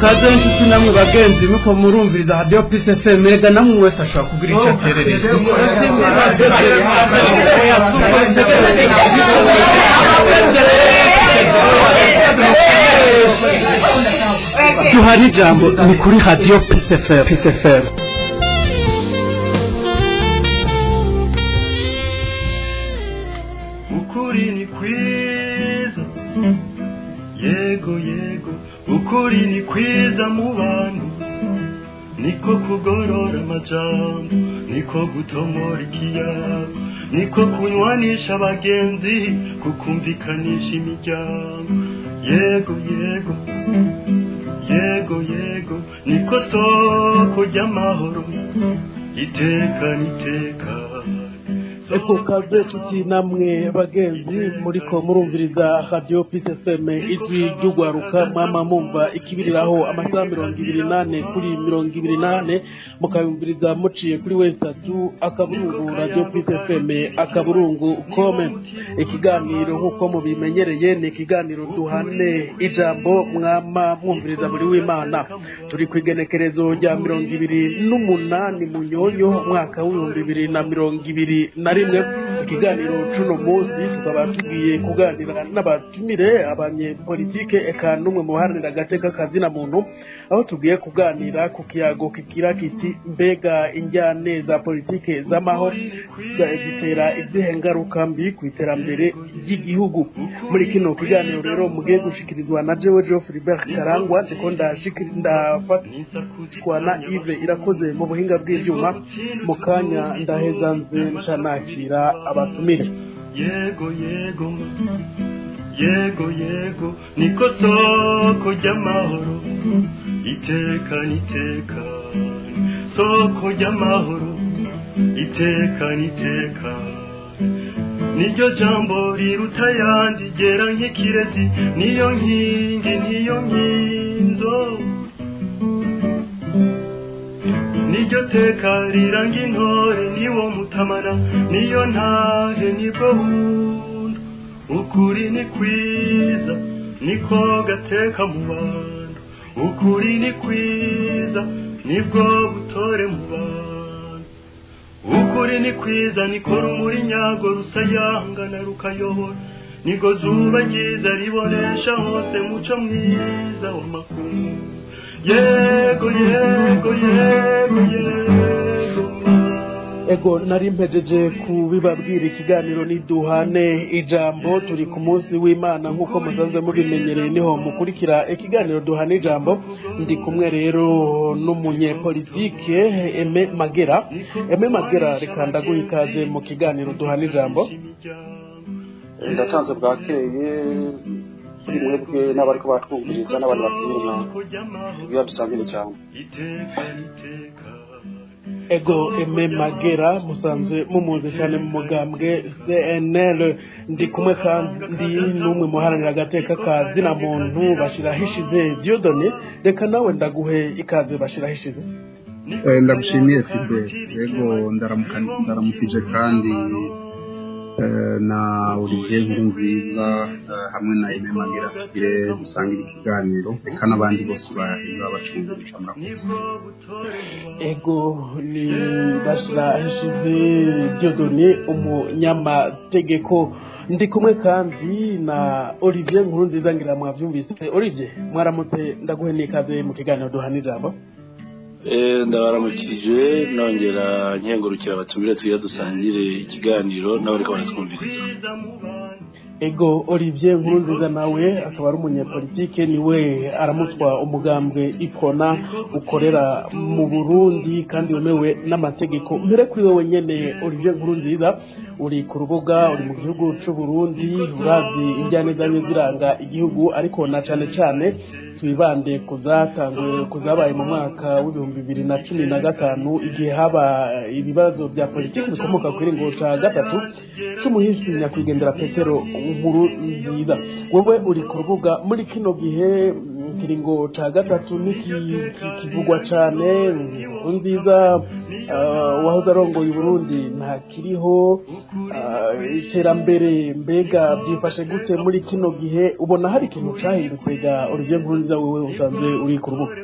Kaze nshuti namwe bagenzi, muko murumviriza Radio Peace FM. Ega namwe wese ashobora kugira icyo aterereza. Duhari ijambo ni kuri Radio Peace FM. Peace FM. Ukuri ni kwiza, yego yego, ukuri ni kwiza mu bantu, niko kugorora amajambo, niko gutomora ikiyago, niko kunywanisha abagenzi, kukumvikanisha imiryango. Yego yego, yego yego, niko soko ry'amahoro iteka n'iteka. Eko kaze nshuti namwe bagenzi muriko murumviriza Radio Peace FM, ijwi ry'ugwaruka. Mwama mumva ikibiriraho amasaha 24/24, mukayumviriza muciye kuri w3.radiopeacefm.com. Ikiganiro nk'uko mubimenyereye ni ikiganiro Duhane Ijambo, mwama mwumviriza buri w'Imana. Turi ku igenekerezo rya 28 Munyonyo umwaka w'2021. Ikiganiro cuno munsi tukaba tugiye kuganira n'abatumire, abanyepolitike eka n'umwe mu baharanira agateka kazina muntu, aho tugiye kuganira ku kiyago kigira kiti: mbega injyane za politike z'amahoro zitera izihe ngaruka mbi ku iterambere ry'igihugu? Muri kino kiganiro rero mugiye gushikirizwa na jewe Geoffrey Berg Karangwa, ndiko ndafatwa na Yves Irakoze mu buhinga bw'ivyuma. Mu kanya ndaheza nze nca nakira abatumire. Yego yego, yego yego, niko soko ry'amahoro iteka n'iteka, soko ry'amahoro iteka n'iteka, niryo jambo riruta ayandi, ryera nk'ikirezi, niyo nkingi, niyo nkinzo, niryo teka riranga intore, niwo mutamana, niyo ntahe, nibwo buntu. Ukuri ni kwiza, niko gateka mu bantu. Ukuri ni kwiza, nibwo butore mu bantu. Ukuri ni kwiza, niko rumuri nyago rusayangana rukayobora, niko zuba ryiza ribonesha hose, muco mwiza w'amakungu. Yego yego, yego yego. Ego, nari mpejeje kubibabwira, ikiganiro ni Duhane Ijambo. Turi ku munsi w'Imana nk'uko musanzwe mubimenyereye, niho mukurikira ikiganiro Duhane Ijambo. Ndi kumwe rero n'umunyepolitike Aime Magera. Aime Magera, reka ndaguha ikaze mu kiganiro Duhane Ijambo. Ndatanze bwakeye kuri mwebwe n'abariko batwumviriza n'abantu bakirima kugira dusangire cyane. Ego, Aime Magera musanzwe mumuzi cyane mu mugambwe CNL. Ndi kumwe kandi n'umwe muharanira agateka ka zina muntu, Bashirahishize Dieudonné. Reka nawe ndaguhe ikaze, Bashirahishize. Ndagushimiye Fide. Yego, ndaramukije kandi na Olivier Nkurunziza hamwe na Aime Magera, tugire dusangire ikiganiro, reka n'abandi bose babacungurisha. Murakoze. Ego, ni Bashirahishize Dieudonné, umunyamategeko. Ndi kumwe kandi na Olivier Nkurunziza, ngira mwavyumvise. Olivier, mwaramutse, ndaguhe n'ikaze mu kiganiro Duhana Ijambo. Ndabaramukije, nongera nkengurukira abatumire tugira dusangire ikiganiro n'abariko baratwumviriza. Ego, Olivier Nkurunziza nawe akaba ari umunyepolitike, niwe aramutwa umugambwe Iprona ukorera mu Burundi kandi wemewe n'amategeko. Mbere kuri wowe nyene Olivier Nkurunziza, uri ku rubuga, uri mu gihugu c'u Burundi, uravye injyane zamye ziranga igihugu, ariko na cane cane twibande kuzatanguye, kuzabaye mu mwaka w'2015, igihe haba ibibazo vya politiki bikomoka kuri ngo ca gatatu c'umuhisi nyakwigendera Petero Nkurunziza. Wewe uri ku rubuga muri kino gihe, kiringo ca gatatu ntikivugwa cane. Nkurunziza wahoze arongoye Uburundi ntakiriho. Iterambere mbega byifashe gute muri kino gihe? Ubona hari ikintu cahindutse ga Olivier Nkurunziza, wewe usanzwe uri ku rubuga?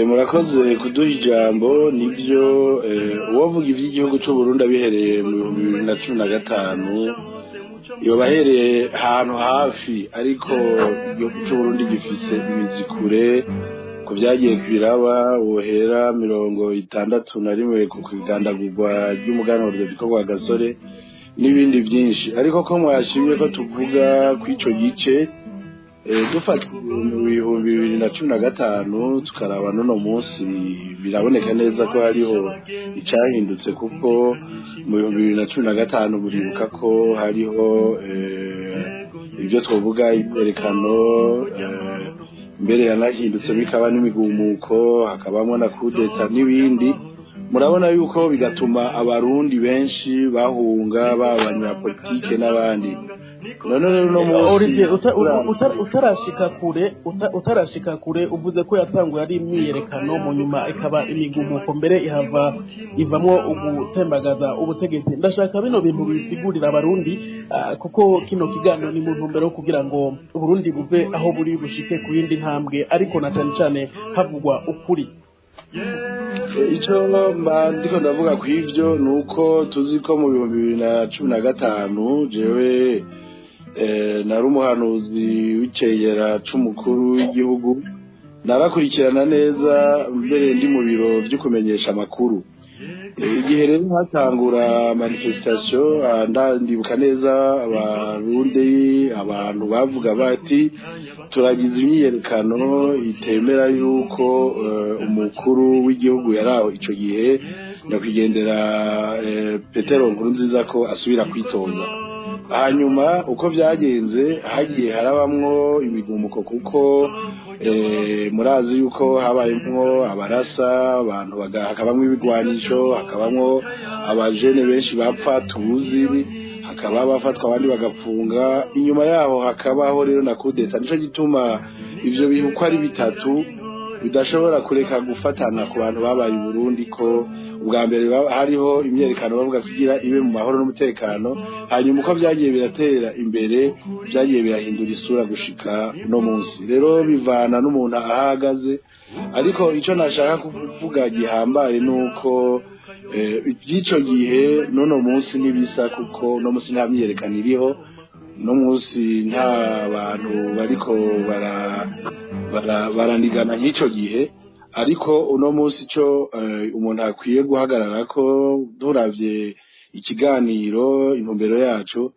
Murakoze kuduha ijambo. Nibyo, uwavuga iby'igihugu cy'u Burundi abihereye mu 2015 yoba ahereye ahantu hafi, ariko igihugu cy'u Burundi gifise imizi kure ku byagiye kwiraba wohera 61 ku kugandagurwa ry'umuganwa Rudoviko Rwagasore n'ibindi byinshi. Ariko ko mwashimye ko tuvuga kw'ico gice, dufata mu 2015 tukaraba n'uno munsi, biraboneka neza ko hariho icyahindutse, kuko mu 2015 muribuka ko hariho ibyo twavuga imyerekano, mbere yanahindutse bikaba n'imigumuko, hakabamo na kudeta n'ibindi. Murabona yuko bigatuma Abarundi benshi bahunga, baba abanyapolitike n'abandi. None rero uno munsi Olivier, utarashika kure, utarashika kure, uvuze ko yatanguye ari imyiyerekano, mu nyuma ikaba imigumuko, mbere ihava ivamwo ugutembagaza ubutegetsi. Ndashaka bino bintu bisigurira Abarundi, kuko kino kiganiro ni mu ntumbero yo kugira ngo Uburundi buve aho buri bushike ku yindi ntambwe, ariko na cane cane havugwa ukuri. Icyo mba ndiko ndavuga ku ivyo ni uko tuzi ko mu 2015 jewe nari umuhanuzi w'icegera c'umukuru w'igihugu, narakurikirana neza, mbere ndi mu biro vyo kumenyesha amakuru. Igihe rero hatangura manifestation, ndibuka neza Abarundi, abantu bavuga bati: "Turagize imyiyerekano itemera yuko umukuru w'igihugu yari aho ico gihe, nyakwigendera Petero Nkurunziza, ko asubira kwitoza." Hanyuma uko vyagenze, hagiye harabamwo imigumuko, kuko murazi yuko habayemwo abarasa abantu, hakabamwo ibigwanisho, hakabamwo abajene benshi bapfa tuzi, hakaba abafatwa abandi bagapfunga. Inyuma yaho hakabaho rero na kudeta. Nico gituma ivyo bintu uko ari bitatu bidashobora kureka gufatana ku bantu babaye i Burundi, ko ubwa mbere hariho imyerekano bavuga kugira ibe mu mahoro n'umutekano, hanyuma uko vyagiye biratera imbere vyagiye birahindura isura gushika no munsi. Rero bivana n'umuntu ahagaze, ariko ico nashaka kuvuga gihambaye nuko iby'ico gihe n'uno munsi ntibisa, kuko uno munsi nta myiyerekano iriho, uno munsi nta bantu bariko baranigana nk'ico gihe. Ariko uno munsi ico umuntu akwiye guhagarara ko, turavye ikiganiro, intumbero yacu,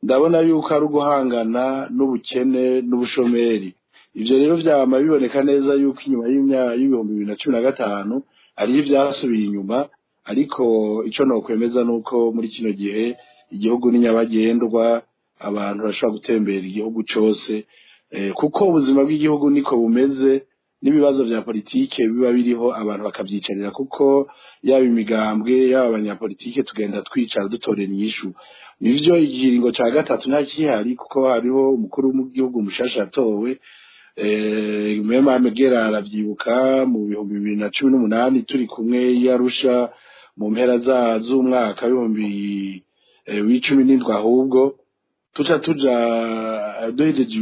ndabona yuko ari uguhangana n'ubukene n'ubushomeri. Ivyo rero vyama biboneka neza yuko inyuma y'2015 hariho ivyasubiye inyuma, ariko ico nokwemeza nuko muri kino gihe igihugu ni nyabagendwa, abantu bashobora gutembera igihugu cose, kuko ubuzima bw'igihugu niko bumeze, n'ibibazo vya politike biba biriho abantu bakavyicarira, kuko yaba imigambwe, yaba abanyapolitike, tugenda twicara dutorera inyishu. Nivyo, ikiringo ca gatatu nta kihari, kuko hariho umukuru w'igihugu mushasha yatowe. Mema Megera aravyibuka, mu 2018 turi kumwe yarusha mu mpera z'umwaka w'ibihumbi w'icumi n'indwi, ahubwo tuca tuja duhejeje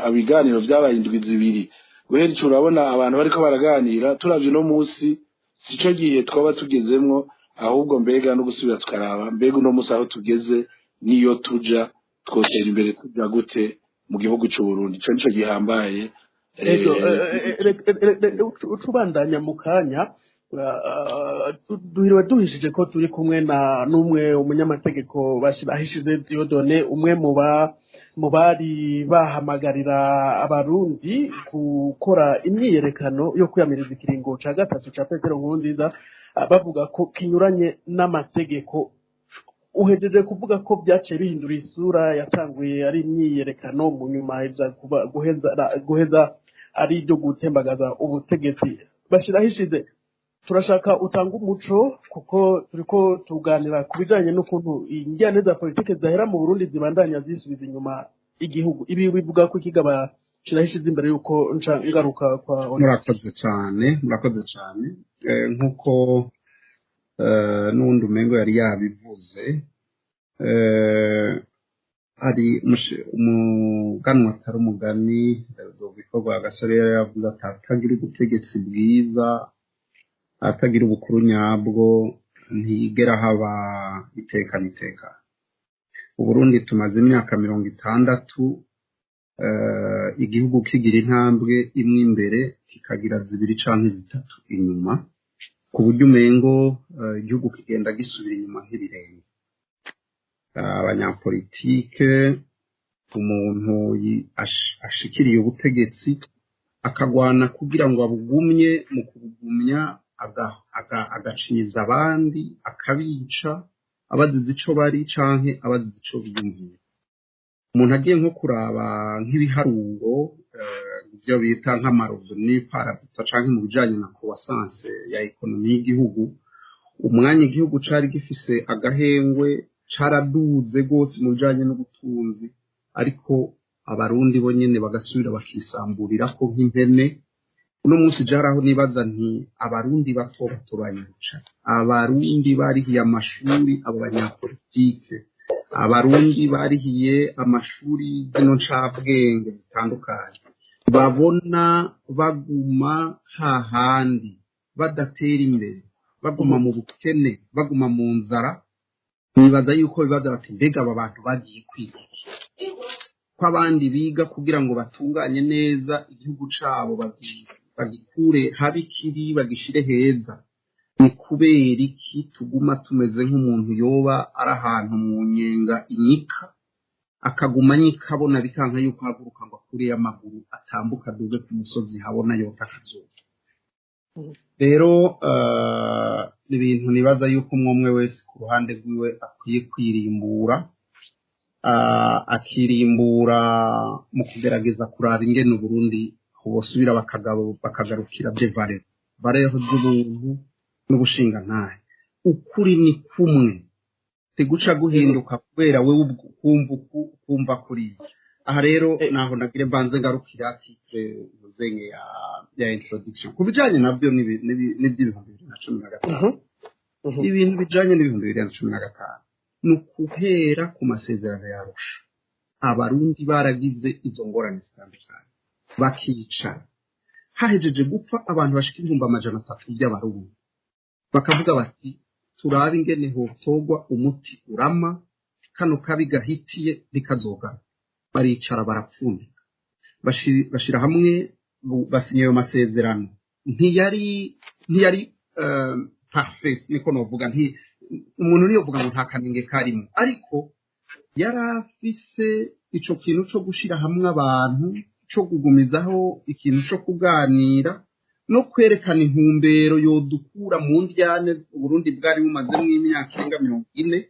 ibiganiro vyabaye indwi 2 guhera ico, urabona abantu bariko baraganira. Turavye uno munsi, sico gihe twaba tugezemwo, ahubwo mbega no gusubira tukaraba mbega uno munsi aho tugeze niyo tuja twotera imbere, tuja gute mu gihugu c'u Burundi? Ico nico gihambaye. Ego, uca ubandanya mu kanya. Duhiriwe duhishije ko turi kumwe na n'umwe umunyamategeko Bashize Dieudonné, umwe mu bari bahamagarira Abarundi gukora imyiyerekano yo kwiyamiriza ikiringo ca gatatu ca Petero Nkurunziza, bavuga ko kinyuranye n'amategeko. Uhejeje kuvuga ko byaciye bihindura isura, yatanguye ari imyiyerekano, mu nyuma iza guheza ari ibyo gutembagaza ubutegetsi. Bashiraho ishize, turashaka utanga umuco, kuko turiko tuganira ku bijanye n'ukuntu injyane za politike zahera mu Burundi zibandanya zisubiza inyuma igihugu. Ibi bivuga ko ikigaba shiraho ishize imbere y'uko nca ngaruka kwa Olivier. Murakoze cyane, murakoze cyane. Nk'uko n'uwundi umengo yari yabivuze. Hari umuganwa atari umugani bikorwa Gasore yari yavuze ati atagira ubutegetsi bwiza, atagira ubukuru nyabwo, ntiyigera haba iteka n'iteka. Uburundi tumaze imyaka 60 igihugu kigira intambwe imwe imbere, kikagira zibiri canke zitatu inyuma, ku buryo umengo igihugu kigenda gisubira inyuma nk'ibirenge. Abanyapolitike, umuntu ashikiriye ubutegetsi akagwana kugira ngo abugumye, mu kubugumya agacinyiza abandi, akabica abazize ico bari canke abazize ico biyumviye. Umuntu agiye nko kuraba nk'ibiharuro, ibyo bita nk'ama revenu par habitant canke mu bijanye na croissance ya économie y'igihugu, umwanya igihugu cari gifise agahengwe caraduze rwose mu bijanye n'ubutunzi, ariko Abarundi bo nyene bagasubira bakisamburirako nk'impene. Uno munsi jaraho nibaza nti Abarundi bato bato banyica, Abarundi barihiye amashuri abo banyapolitike, Abarundi barihiye amashuri zino ncabwenge zitandukanye, babona baguma hahandi badatera imbere, baguma mu bukene, baguma mu nzara. Nibaza yuko bibaza bati: "Mbega aba bantu bagiye kwiga iki, ko abandi biga kugira ngo batunganye neza igihugu cabo, bagikure habi kiri bagishire heza, ni kubera iki tuguma tumeze nk'umuntu yoba ari ahantu mu nyenga inyika, akaguma anyika, abona bikanka yuko ahaguruka ngo akure amaguru atambuka aduge ku musozi habona yota akazuba?" Rero ni ibintu nibaza yuko umwe umwe wese ku ruhande rwiwe akwiye kwirimbura, akirimbura mu kugerageza kuraba ingene Uburundi bosubira bakagarukira des valeurs z'ubuntu n'ubushingantahe. Ukuri ni kumwe, tiguca guhinduka kubera wewe kumva uku kumva kuriya. Aha rero naho nagire mbanze ngarukira titre muzenye ya introduction. Ku bijanye navyo n'iby'ibihumbi 2015, ibintu bijanye n'ibihumbi 2015 ni ukuhera ku masezerano ya Arusha. Abarundi baragize izo ngorane zitandukanye, bakicara, hahejeje gupfa abantu bashika 300,000 by'Abarundi, bakavuga bati: "Turabe ingene hotogwa umuti urama, kano kabi gahitiye bikazogana." Baricara, barapfundika, bashira hamwe, basinya ayo masezerano. Ntiyari parfait, niko novuga, nti umuntu niyovuga ngo nta kanenge karimo, ariko yari afise ico kintu co gushira hamwe abantu, co kugumizaho ikintu co kuganira no kwerekana intumbero yodukura mu ndyane Uburundi bwari bumazemwo imyaka irenga 40,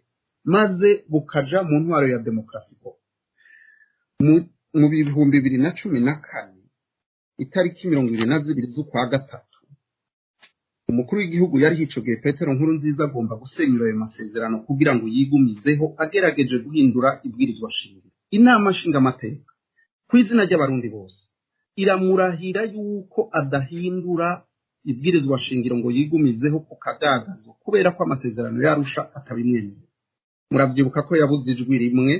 maze bukaja mu ntwaro ya demokarasi koko. Mu 2014, itariki 22 z'ukwa gatatu, umukuru w'igihugu yari ico gihe, Petero Nkurunziza, agomba gusenyura ayo masezerano kugira ngo yigumizeho, agerageje guhindura ibwirizwa shingiro. Inama nshingamateka, ku izina ry'Abarundi bose, iramurahira yuko adahindura ibwirizwa shingiro ngo yigumizeho ku kagagazo, kubera ko amasezerano yarusha atabimwemerera. Muravyibuka ko yabuze ijwi rimwe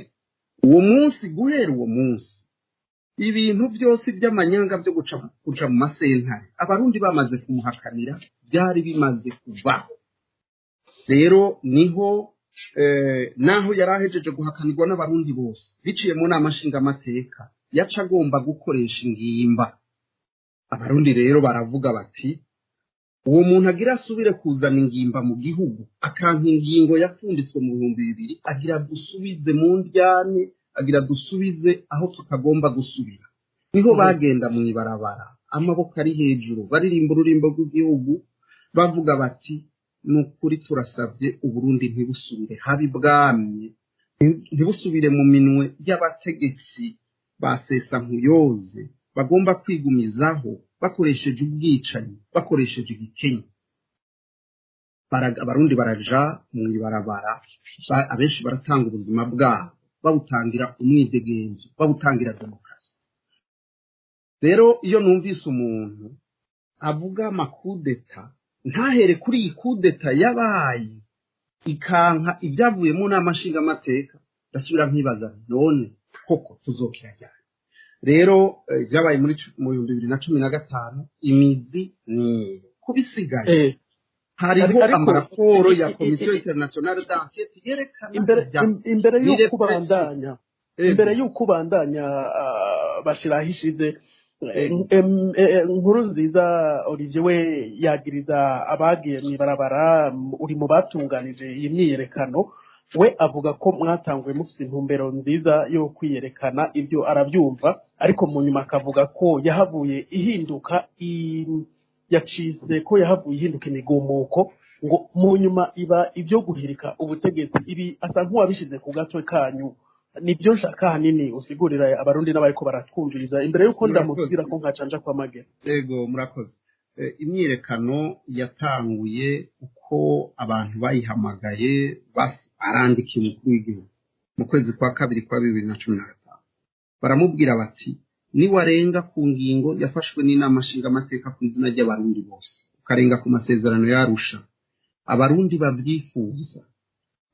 uwo munsi. Guhera uwo munsi, ibintu byose by'amanyanga byo kuja mu masentare, Abarundi bamaze kumuhakanira, byari bimaze kuvaho. Rero niho naho yari ahejeje guhakanirwa n'Abarundi bose biciye mu nama nshingamateka, yaca agomba gukoresha ingimba. Abarundi rero baravuga bati: "Uwo muntu agira asubire kuzana ingimba mu gihugu, akanka ingingo yapfunditswe mu 2000, agira dusubize mu ndyane, agira dusubize aho tutagomba gusubira." Niho bagenda mu ibarabara, amaboko ari hejuru, baririmba ururimbo rw'igihugu, bavuga bati: "Ni ukuri turasabye, Uburundi ntibusubire habi bwamye, ntibusubire mu minwe y'abategetsi ba sesankuyoze bagomba kwigumizaho bakoresheje ubwicanyi, bakoresheje igikenye." Abarundi baraja mu ibarabara, abenshi baratanga ubuzima bwabo, babutangira umwidegenzo, babutangira demokarasi. Rero iyo numvise umuntu avuga amakudeta, ntahere kuri iyi kudeta yabaye. Ikanka ibyavuye mu nama nshingamateka, ndasubira nkibaza: none koko tuzokira ryari? Rero ibyabaye muri mu 2015, imizi ni kubisigaye. Hariho amaraporo ya Commission internationale d'enquête yerekana Imbere imbere y'uko ubandanya, imbere y'uko ubandanya, bashiraho ishize Nkuru nziza Olivier we yagiriza abagiye mw'ibarabara. Uri mu batunganije iyi myiyerekano. We avuga ko mwatanguye mufite intumbero nziza yo kwiyerekana, ibyo arabyumva, ariko mu nyuma akavuga ko yahavuye ihinduka, yacise ko yahavuye ihinduka imigumuko, ngo mu nyuma iba ibyo guhirika ubutegetsi. Ibi asa nk'uwabishize ku gatwe kanyu. Nibyo nshaka ahanini usigurira Abarundi n'abariko baratwumviriza, imbere y'uko ndamusubira ko nkacanja kwa Magera. Yego, murakoze. Imyiyerekano yatanguye uko abantu bayihamagaye, barandikiye umukuru w'igihugu mu kwezi kwa kabiri kwa 2015, baramubwira bati: "Niwarenga ku ngingo yafashwe n'inama nshingamateka ku izina ry'Abarundi bose, ukarenga ku masezerano y'Arusha, Abarundi babyifuza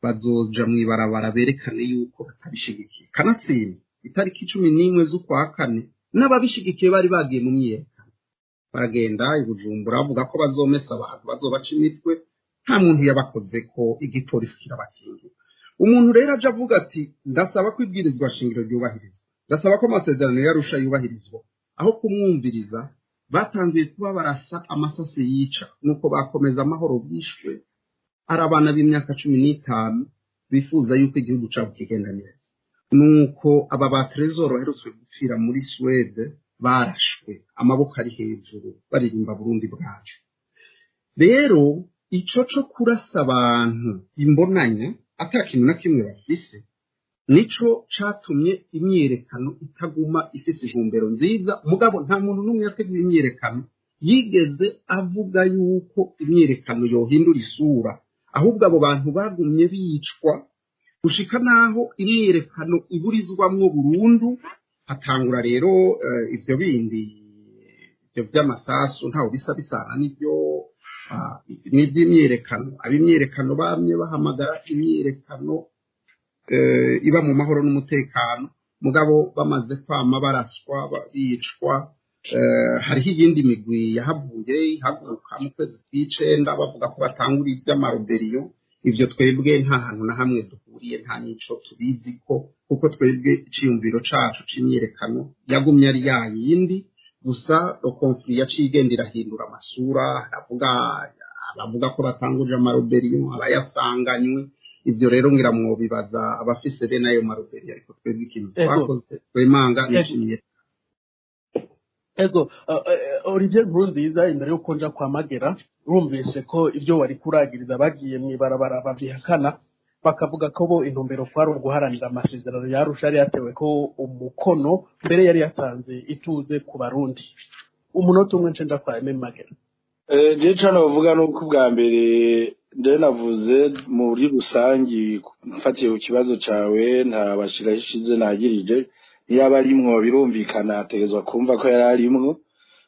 bazoja mw'ibarabara berekane yuko batabishigikiye." Kanatsinda itariki 11 z'ukwa kane n'ababishigikiye bari bagiye mu myiyerekano, baragenda i Bujumbura bavuga ko bazomesa abantu, bazobaca imitwe. Nta muntu yabakoze ko, igipolisi kirabakingira. Umuntu rero aje avuga ati: "Ndasaba ko ibwirizwa shingiro ryubahirizwa, ndasaba ko amasezerano y'Arusha yubahirizwa," aho kumwumviriza batangiye kuba barasa amasasi yica. Nuko bakomeza amahoro bishwe ari abana b'imyaka 15 bifuza yuko igihugu cyabo kigenda neza. Nuko aba ba Trezor baherutse gupfira muri Suwede barashwe amaboko ari hejuru baririmba Burundi bwacu. Rero ico co kurasa abantu imbonanya ata kintu na kimwe bafise, nico catumye imyiyerekano itaguma ifise intumbero nziza. Mugabo nta muntu n'umwe yateguye imyiyerekano yigeze avuga yuko imyiyerekano yohindura isura. Ahubwo abo bantu bagumye bicwa gushika naho imyiyerekano iburizwamwo burundu. Hatangura rero ivyo bindi, ivyo vy'amasasu, ntaho bisa bisana n'ivyo n'ivy'imyiyerekano. Ab'imyiyerekano bamye bahamagara imyiyerekano iba mu mahoro n'umutekano, mugabo bamaze kwama baraswa, bicwa. Hariho iyindi migwi yahavuye ihaguruka mu kwezi kw'icenda bavuga ko batangura ivy'amaroberiyo. Ivyo twebwe nta hantu na hamwe duhuriye, nta n'ico tubizi ko, kuko twebwe iciyumviro cacu c'imyiyerekano yagumye ari ya yindi. Gusa le conflit yaciye igenda irahindura amasura. Haravuga abavuga ko batanguje amaroberiyo, abayasanganywe. Ivyo rero ngira mwobibaza abafise bene ayo maroberiyo, ariko twebwe ikintu twakoze twemanga nishimiye. Ego, Olivier Nkurunziza, imbere y'uko nja kwa Magera, urumvise ko ibyo wari kuragiriza bagiye mw'ibarabara bavyihakana, bakavuga ko bo intumbero kwari uguharanira amasezerano y'Arusha yari yatewe ko umukono, mbere yari yatanze ituze ku Barundi. Umunota umwe, nce nja kwa Aime Magera. Je ico novuga nuko ubwa mbere nde navuze muri rusangi, mfatiye ku kibazo cawe, nta bashiraho ishize nagirije. Iyaba arimwo birumvikana ategerezwa kumva ko yari arimwo.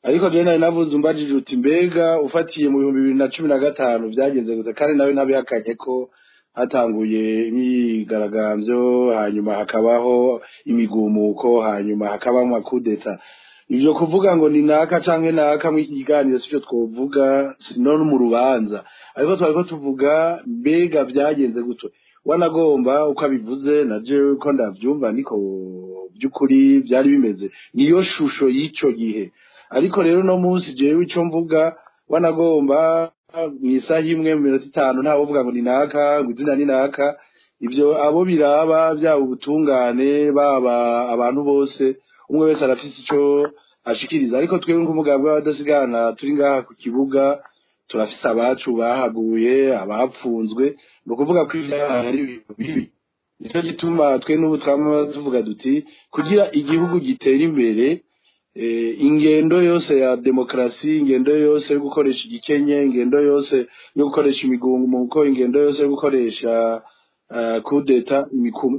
Ariko je nari navuze, umbajije uti: "Mbega ufatiye mu 2015 vyagenze gute?" Kandi nawe ntabihakanye ko hatanguye imyigaragambyo, hanyuma hakabaho imigumuko, hanyuma hakabaho amakudeta. Ivyo kuvuga ngo ni naka canke naka mw'iki kiganiro sivyo twovuga, sino no mu rubanza. Ariko twariko tuvuga: mbega vyagenze gute? Wanagomba uko abivuze na jewe ko ndavyumva, niko by'ukuri vyari bimeze, niyo shusho y'ico gihe. Ariko rero no munsi jewe ico mvuga, wanagomba mw'isaha imwe, mu minota 5, ntawovuga ngo ni naka, ngo izina ni naka. Ivyo abo biraba, byaba ubutungane, baba abantu bose, umwe wese arafise ico ashikiriza. Ariko twebwe nk'umugambwe w'abadasigana turi ngaha ku kibuga, turafise abacu bahaguye, abapfunzwe. Ni ukuvuga ko ivyaha ari ibintu bibi. Nico gituma twe n'ubu twama tuvuga duti: kugira igihugu gitera imbere, ingendo yose ya demokarasi, ingendo yose yo gukoresha igikenye, ingendo yose yo gukoresha imigumuko, ingendo yose yo gukoresha kudeta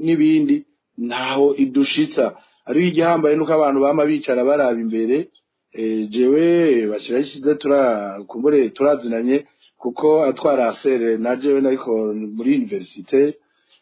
n'ibindi, ntaho idushitsa. Ariko igihambaye nuko abantu bama bicara baraba imbere. Jewe bashiraho ishize, turakumbure turazinanye. Kuko atwara asere na jewe nariko muri université,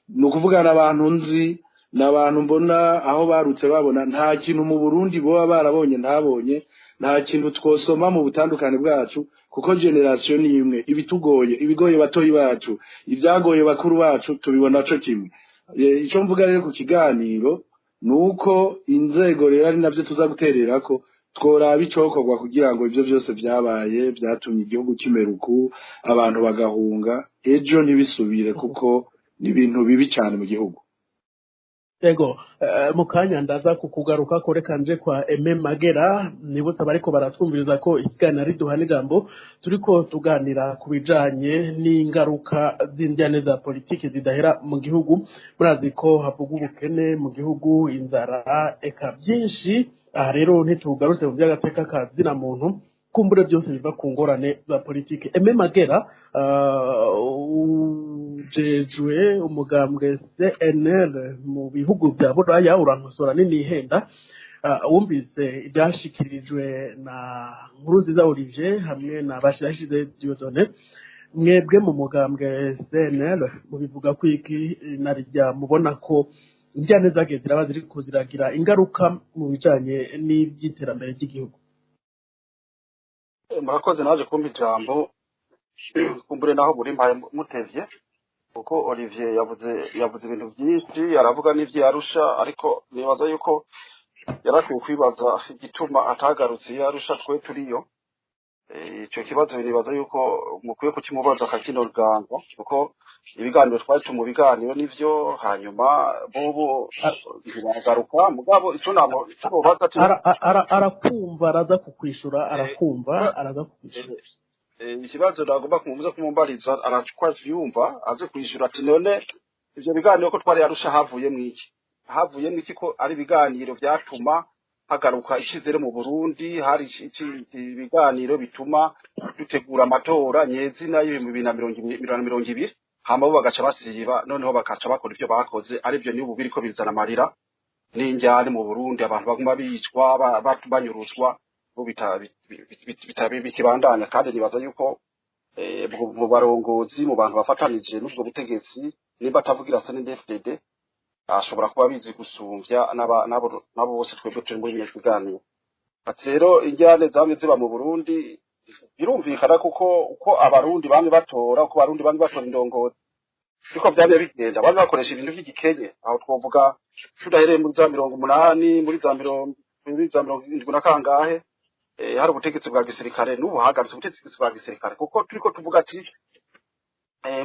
ni ukuvuga n'abantu nzi, n'abantu mbona aho barutse babona nta kintu mu Burundi boba barabonye ntabonye, nta kintu twosoma mu butandukane bwacu, kuko génération ni imwe. Ibitugoye, ibigoye batoyi bacu, ibyagoye bakuru bacu, tubibona co kimwe. Ico mvuga rero ku kiganiro ni uko inzego rero ari navyo tuza gutererako, tworaba icokorwa kugira ngo ivyo vyose vyabaye vyatumye igihugu kimera uku, abantu bagahunga, ejo ntibisubire, kuko ni ibintu bibi cane mu gihugu. Ego, mu kanya ndaza kukugaruka ko. Reka nje kwa Aime Magera. Nibutse abariko baratwumviriza ko ikiganiro ari Duhana Ijambo, turiko tuganira ku bijanye n'ingaruka z'indyane za politiki zidahera mu gihugu. Murazi ko havuga ubukene mu gihugu, inzara, eka byinshi. Aha rero ntitugarutse mu by'agateka ka zina muntu, kumbure byose biva ku ngorane za politiki. Aime Magera, ujejwe umugambwe CNL mu bihugu vya Buraya, urankosora n'inihenda. Wumvise ibyashikirijwe na Nkurunziza Olivier hamwe na Bashirashize Dieudonné. Mwebwe mu mugambwe CNL mubivuga ko iki narijya mubona ko injyane zagiye ziraba ziriko ziragira ingaruka mu bijanye n'iby'iterambere ry'igihugu? Murakoze naje kumpa ijambo. Kumbure naho buri mpaye mutevye, kuko Olivier yavuze ibintu byinshi, aravuga n'ivyo yarusha, ariko nibaza yuko yarakwiye kwibaza igituma atagarutse iyo yarusha twe turiyo. Ico kibazo nibaza yuko mukwiye kukimubaza akakinoganza, kuko ibiganiro twari mu biganiro nivyo, hanyuma bobo ntibagaruka. Mugabo ico namo ico bobaza ati Arakumva, araza kukwishura, arakumva, araza kukwishura. Ikibazo nagomba kumubuza kumumbariza, aracwa vyumva, aze kwishura ati: none ivyo biganiro ko twari yarusha havuyemwo iki? Havuyemwo iki, ko ari ibiganiro vyatuma hagaruka icizere mu Burundi? Hari ibiganiro bituma dutegura amatora nyezina y'2020, hama bo bagaca basiba, noneho bakaca bakora ivyo bakoze, arivyo nibo biriko bizana amarira n'injyane mu Burundi, abantu baguma bicwa, banyuruzwa, bo bikibandanya. Kandi nibaza yuko mu barongozi, mu bantu bafatanije n'ubwo butegetsi, nimba atavugira CNDD-FDD, ashobora kuba abizi gusumvya n'abo bose twebwe turi muri bino biganiro. Ati rero injyane zamye ziba mu Burundi birumvikana, kuko uko Abarundi bamwe batora, uko Abarundi bamwe batora indongozi, siko vyamye bigenda. Bamwe bakoresha ibintu vy'igikenye. Aho twovuga tudahereye muri za 80, muri za 70 na kangahe, hari ubutegetsi bwa gisirikare. N'ubu hahagaritse ubutegetsi bwa gisirikare, kuko turiko tuvuga ati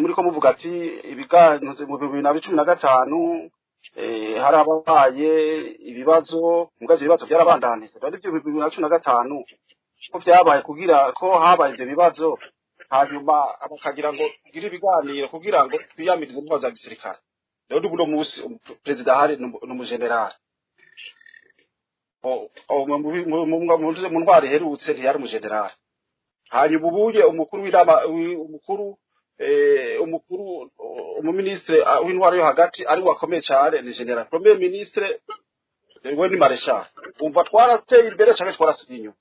muriko muvuga ati ibiganiro mu 2015 harabaye ibibazo, mugabo ivyo bibazo vyarabandanije. Rero ivyo 2015 ko vyabaye, kugira ko habaye ivyo bibazo, hanyuma bakagira ngo tugire ibiganiro kugira ngo twiyamirize intwaro za gisirikare. Rero ubu uno musi perezida ahari ni umujenerali. Mu ntwaro iherutse ntiyari umujenerali. Hanyuma ubuye umukuru w'inama, umukuru umuministre w'intwaro yo hagati ari wakomeye cyane ni général. Premier ministre we ni maréchal. Umva, twarateye imbere canke twarasigaye inyuma?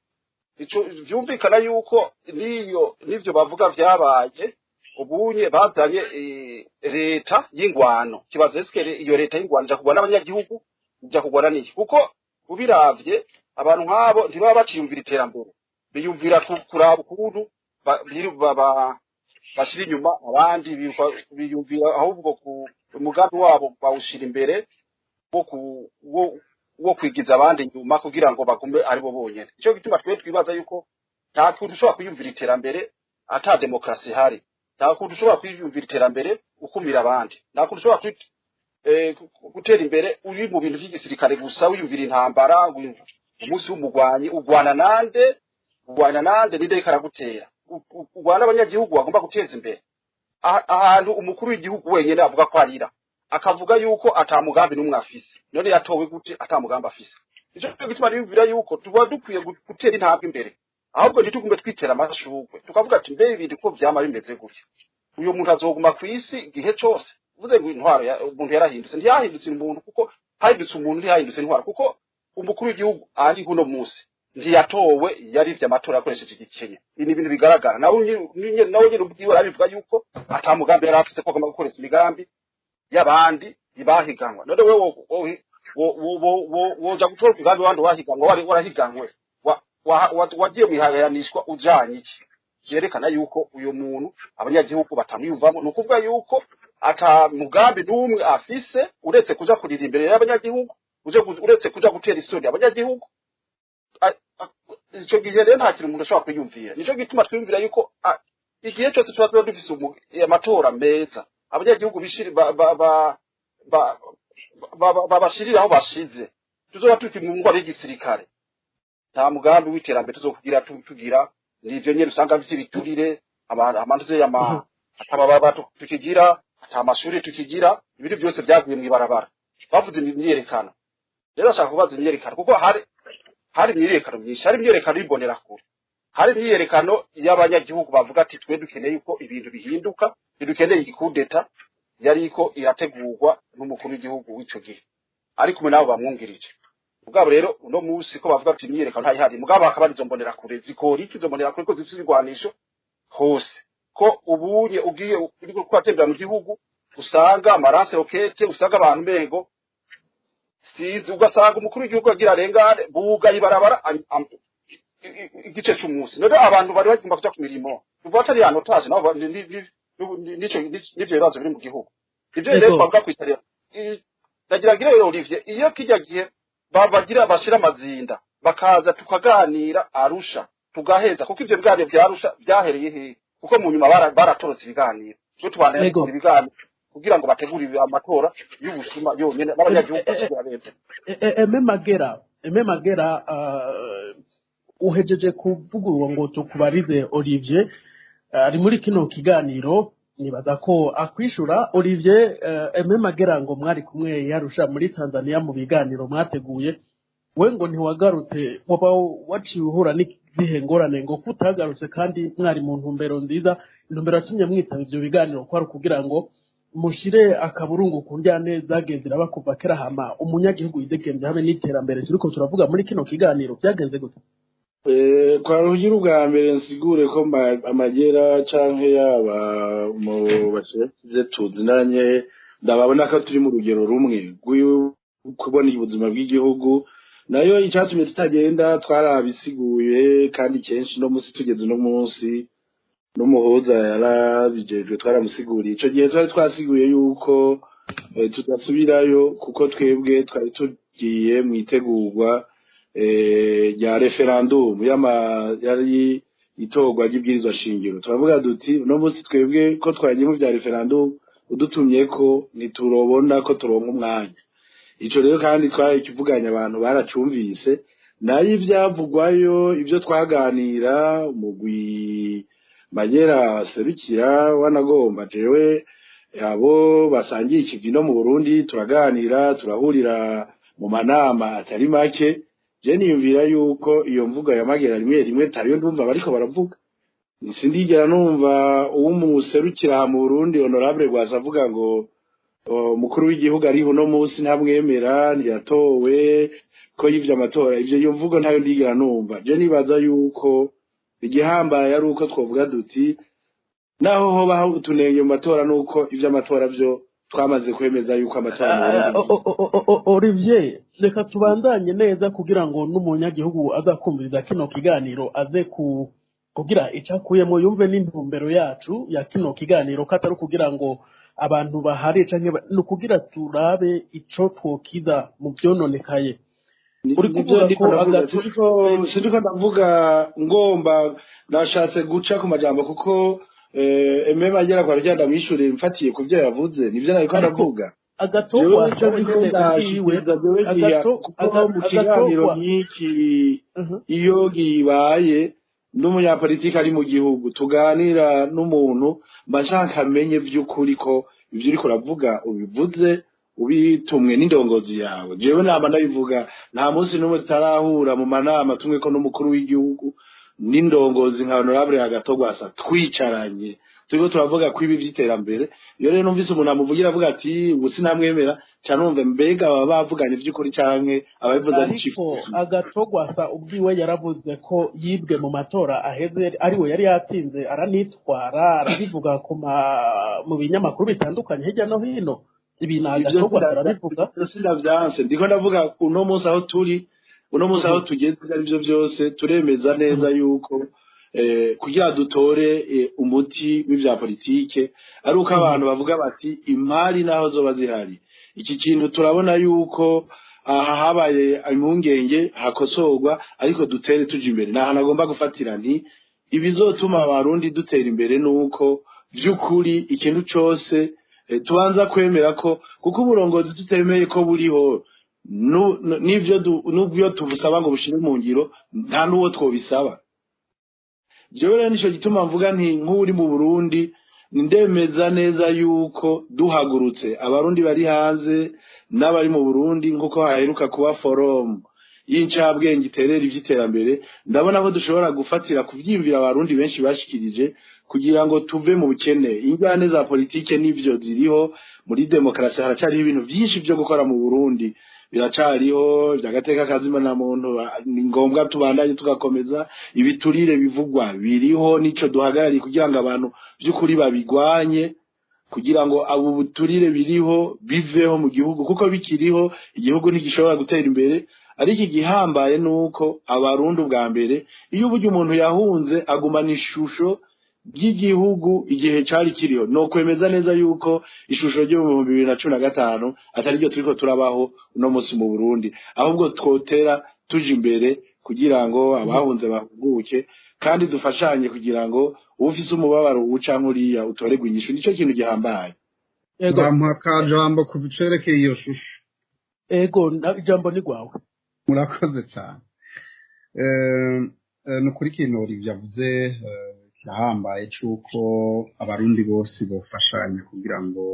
Ico vyumvikana yuko niyo nivyo bavuga vyabaye, ubunye bazanye leta y'ingwano. Kibazo: eske iyo leta y'ingwano ija kugwana n'abanyagihugu, ija kugwana n'iki? Kuko ubiravye, abantu nk'abo ntibaba baciyumvira iterambere, biyumvira kuraba ukuntu bashira inyuma abandi, biyumvira ahubwo ku umugambi wabo bawushira imbere wo kwigiza abandi inyuma kugira ngo bagume aribo bonyene. Ico gituma twe twibaza yuko nta kuntu ushobora kwiyumvira iterambere ata demokarasi ihari, nta kuntu ushobora kwiyumvira iterambere ukumira abandi, nta kuntu ushobora gutera imbere uri mu bintu vy'igisirikare gusa, wiyumvira intambara. Umunsi w'umugwanyi ugwana nande? Ugwana nande? Ninde ariko aragutera? Ugwana abanyagihugu bagomba guteza imbere? Ahantu umukuru w'igihugu wenyene avuga ko arira, akavuga yuko ata mugambi n'umwe afise, none yatowe gute ata mugambi afise? Nico gituma niyumvira yuko tuba dukwiye gutera intambwe imbere, ahubwo ntitugume twitera amashurwe, tukavuga ati: mbe ibintu ko vyama bimeze gutya, uyu muntu azoguma kw'isi igihe cose? Uvuze ngo intwaro umuntu yarahindutse, ntiyahindutse umuntu, kuko hahindutse umuntu, ntihahindutse intwaro, kuko umukuru w'igihugu ari uno munsi Ntiyatowe, yarivye amatora akoresheje igikenye. Ibi ni ibintu bigaragara. Nawe nyine ubwiwe arabivuga yuko ata mugambi yari afise, ko agomba gukoresha imigambi y'abandi bahiganwa. None wewe woja gutora umugambi w'abandi wahiganwa, wari warahiganwe, wagiye mwihayanishwa ujanye iki? Vyerekana yuko uyu muntu abanyagihugu batamwiyumvamo. Ni ukuvuga yuko ata mugambi n'umwe afise uretse kuja kurira imbere y'abanyagihugu, uretse kuja gutera isoni abanyagihugu. Ico gihe rero nta kintu umuntu ashobora kwiyumvira. Nico gituma twiyumvira yuko igihe cyose tuba tuba dufise amatora meza, abanyagihugu bishiri babashirira aho bashize, tuzoba turi mu ngwara y'igisirikare. Nta mugambi w'iterambere tuzokugira. Tugira nivyo nyene usanga vy'ibiturire, amantuze yama atabababa tukigira, ata mashuri tukigira, ibintu byose byaguye mw'ibarabara. Bavuze imyiyerekano rero, ashaka kubaza imyiyerekano, kuko hari imyiyerekano myinshi. Hari imyiyerekano y'imbonerakure, hari imyiyerekano y'abanyagihugu bavuga ati: "Twe dukeneye yuko ibintu bihinduka, ntidukeneye igikudeta yariko irategurwa n'umukuru w'igihugu w'ico gihe ari kumwe n'abo bamwungirije." Mugabo rero uno munsi ko bavuga ati imyiyerekano ntayihari, mugabo hakaba hari izo mbonerakure zikora iki? Izo mbonerakure ko zifise ibigwanisho hose, ko ubunye ugiye uriko kuratembera mu gihugu usanga ama lance-roquettes, usanga abantu mengo sizi, ugasanga umukuru w'igihugu agira arengane bugaye ibarabara igice c'umunsi. None abantu bari bagomba kuja ku mirimo, uva atari en otage nabo n'ivyo bibazo biri mu gihugu. Ivyo rero twavuga kwitarira, ndagira ngire rero Olivier, iyo kijya gihe bagira bashira amazinda bakaza tukaganira Arusha tugaheza, kuko ivyo biganiro vya Arusha vyahereye hehe? Kuko mu nyuma baratorotse ibiganiro. Twe tubandanya dukora ibiganiro kugira ngo bategure amatora y'ubusuma yonyene n'abanyagihugu bashobora bemera. Aime Magera, Aime Magera, uhejeje kuvugurwa ngo tukubarize Olivier ari muri kino kiganiro, nibaza ko akwishura. Olivier, Aime Magera ngo mwari kumwe yarusha muri Tanzania mu biganiro mwateguye, we ngo ntiwagarutse, waba waciye uhura n'izihe ngorane ngo kutagarutse kandi mwari mu ntumbero nziza? Intumbero yatumye mwitaba ivyo biganiro ko ari ukugira ngo mushire akaburungu ku njyane zagiye ziraba kuva kera, hama umunyagihugu yidegemvye, habe n'iterambere turiko turavuga muri kino kiganiro. Byagenze gute? Kwa Rugira, ubwa mbere nsigure ko Amagera canke yaba mu bashyize tuzinanye, ndababona ko turi mu rugero rumwe kubona ubuzima bw'igihugu. Nayo icyatumye tutagenda twarabisiguye, kandi kenshi no munsi tugeze no munsi n'umuhuza yarabijejwe, twaramusiguriye. Ico gihe twari twasiguye yuko tudasubirayo kuko twebwe twari tugiye mu itegurwa rya référendum yama yari itorwa ry'ibwirizwa shingiro. Turavuga duti: "Uno munsi twebwe ko twagiye mu vya référendum, udutumye ko ntiturobona ko turonka umwanya." Ico rero kandi twari kivuganye, abantu baracumvise. Nayo ivyavugwayo, ivyo twaganira, umugwi Magera serukira wanagomba, jewe abo basangiye ikivi no mu Burundi turaganira, turahurira mu manama atari make. Je niyumvira yuko iyo mvuga ya Magera rimwe rimwe tariyo ndumva bariko baravuga. Sindigera numva uwumuserukira mu Burundi, honorable Rwasa, avuga ngo umukuru w'igihugu ariho uno munsi ntamwemera, ntiyatowe, ko yivye amatora. Ivyo, iyo mvugo ntayo ndigera numva. Je nibaza yuko igihambaye ari uko twovuga duti naho hoba utunenge mu matora, nuko ivy'amatora vyo twamaze kwemeza yuko amatora mu Burundi. Olivier, reka tubandanye neza kugira ngo n'umunyagihugu azakumviriza kino kiganiro aze ku kugira icyo akuyemo, yumve n'intumbero yacu ya kino kiganiro, ko atari ukugira ngo abantu bahari canke ni ukugira turabe ico twokiza mu vyononekaye. Uri kuvuga ko Sindiko ndavuga ngomba, nashatse guca ku majambo kuko Aime Magera kwa rya ndamwishure mfatiye ku byo yavuze, nivyo nariko ndavuga. Agatogwa Kuko mu kiganiro nk'iki iyo gibaye n'umunyapolitiki ari mu gihugu, tuganira n'umuntu, mba nshaka amenye vy'ukuri ko ivyo uriko uravuga ubivuze ubitumwe n'indongozi yawe. Jewe nama ndabivuga, nta munsi n'umwe tutarahura mu manama tumwe ko n'umukuru w'igihugu n'indongozi nka honorable Agatogwasa, twicaranye. Turiko turavuga ko ibi vy'iterambere. Iyo rero numvise umuntu amuvugira avuga ati ubu sinamwemera, ca numva mbega baba bavuganye vy'ukuri canke ababivuze ari Ariko cifu. Agatogwasa ubwiwe yaravuze ko yibwe mu matora aheze, ariwe yari yatsinze, aranitwara, arabivuga mu binyamakuru bitandukanye hirya no hino. Ibi ni Ivyo Agatogwasa arabivuga. Sindavyanse, ndiko ndavuga uno munsi aho turi, uno munsi aho tugeze, ivyo arivyo vyose turemeza neza yuko kugira dutore umuti w'ivya politike ari uko abantu bavuga bati impari naho zoba zihari, iki kintu turabona yuko aha habaye impungenge, hakosorwa, ariko dutere tuja imbere. Ni ahantu agomba gufatira nti ibizotuma Abarundi dutera imbere nuko vy'ukuri ikintu cose tubanza kwemera ko, kuko uburongozi tutemeye ko buriho, n'ivyo n'ubyo tubusaba ngo bushire mu ngiro, nta n'uwo twobisaba. Jewe rero nico gituma mvuga nti nk'uri mu Burundi, ndemeza neza yuko duhagurutse, Abarundi bari hanze n'abari mu Burundi, nk'uko haheruka kuba forum y'incabwenge iterera ivy'iterambere, ndabona ko dushobora gufatira kuvyiyumvira Abarundi benshi bashikirije kugira ngo tuve mu bukene. Injyane za politike n'ivyo ziriho, muri demokarasi haracariho ibintu vyinshi vyo gukora mu Burundi, biracariho vy'agateka kazima na muntu, ni ngombwa tubandanye tugakomeza. Ibiturire bivugwa biriho, nico duhagarariye kugira ngo abantu vy'ukuri babigwanye, kugira ngo abo buturire biriho biveho mu gihugu, kuko bikiriho igihugu ntigishobora gutera imbere. Ariko igihambaye nuko Abarundi ubwa mbere, iyo uburyo umuntu yahunze agumana ishusho ry'igihugu igihe cari kiriho, no kwemeza neza yuko ishusho ryo mu 2015 atari ryo turiko turabaho uno munsi mu Burundi, ahubwo twotera tuja imbere kugira ngo abahunze bahuguke, kandi dufashanye kugira ngo ufise umubabaro uca nkuriya utoregwe inyishu. Nico kintu gihambaye. Ego. Bampa akajambo ku bicerekeye iyo shusho. Ego, ijambo ni rwawe. Murakoze cyane. Ni ukuri ikintu yavuze kirahambaye, cy'uko Abarundi bose bofashanya kugira ngo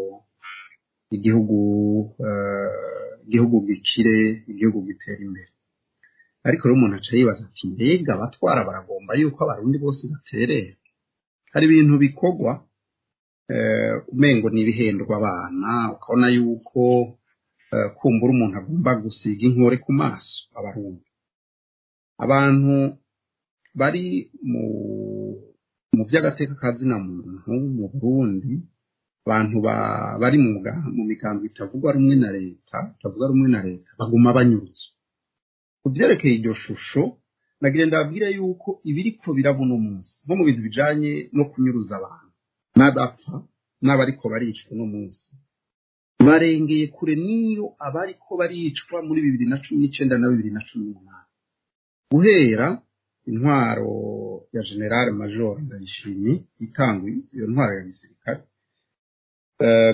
igihugu gikire, igihugu gitere imbere. Ariko rero umuntu aca yibaza ati mbega abatwara baragomba yuko Abarundi bose baterera? Hari ibintu bikorwa umengo ni ibihendwa abana, ukabona yuko kumbura umuntu agomba gusiga inkore ku maso Abarundi. Abantu bari mu by'agateka ka zina muntu mu Burundi, abantu bari mu migambi itavuga rumwe na leta, itavuga rumwe na leta, baguma banyurutswa. Ku byerekeye iryo shusho, nagira ndababwire yuko ibiriko biraba uno munsi nko mu bintu bijanye no kunyuruza abantu n'abapfa n'abariko baricwa uno munsi, barengeye kure n'iyo abariko baricwa muri 2019 na 2018. Guhera intwaro ya General Major Ndayishimiye itangwi, iyo ntwaro ya gisirikare,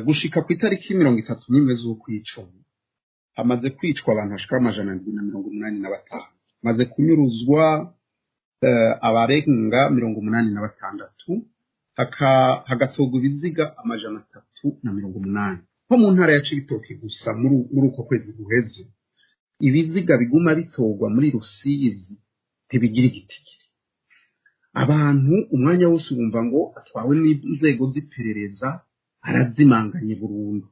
gushika ku itariki 31 z'ukwicumi, hamaze kwicwa abantu bashika 785, hamaze kunyuruzwa abarenga 86, hagatorwa ibiziga 380. Nko mu ntara ya Cibitoke gusa, muri uko kwezi guheze, ibiziga biguma bitorwa muri Rusizi ntibigira igitigiri. Abantu umwanya wose wumva ngo atwawe n'inzego z'iperereza, arazimanganye burundu,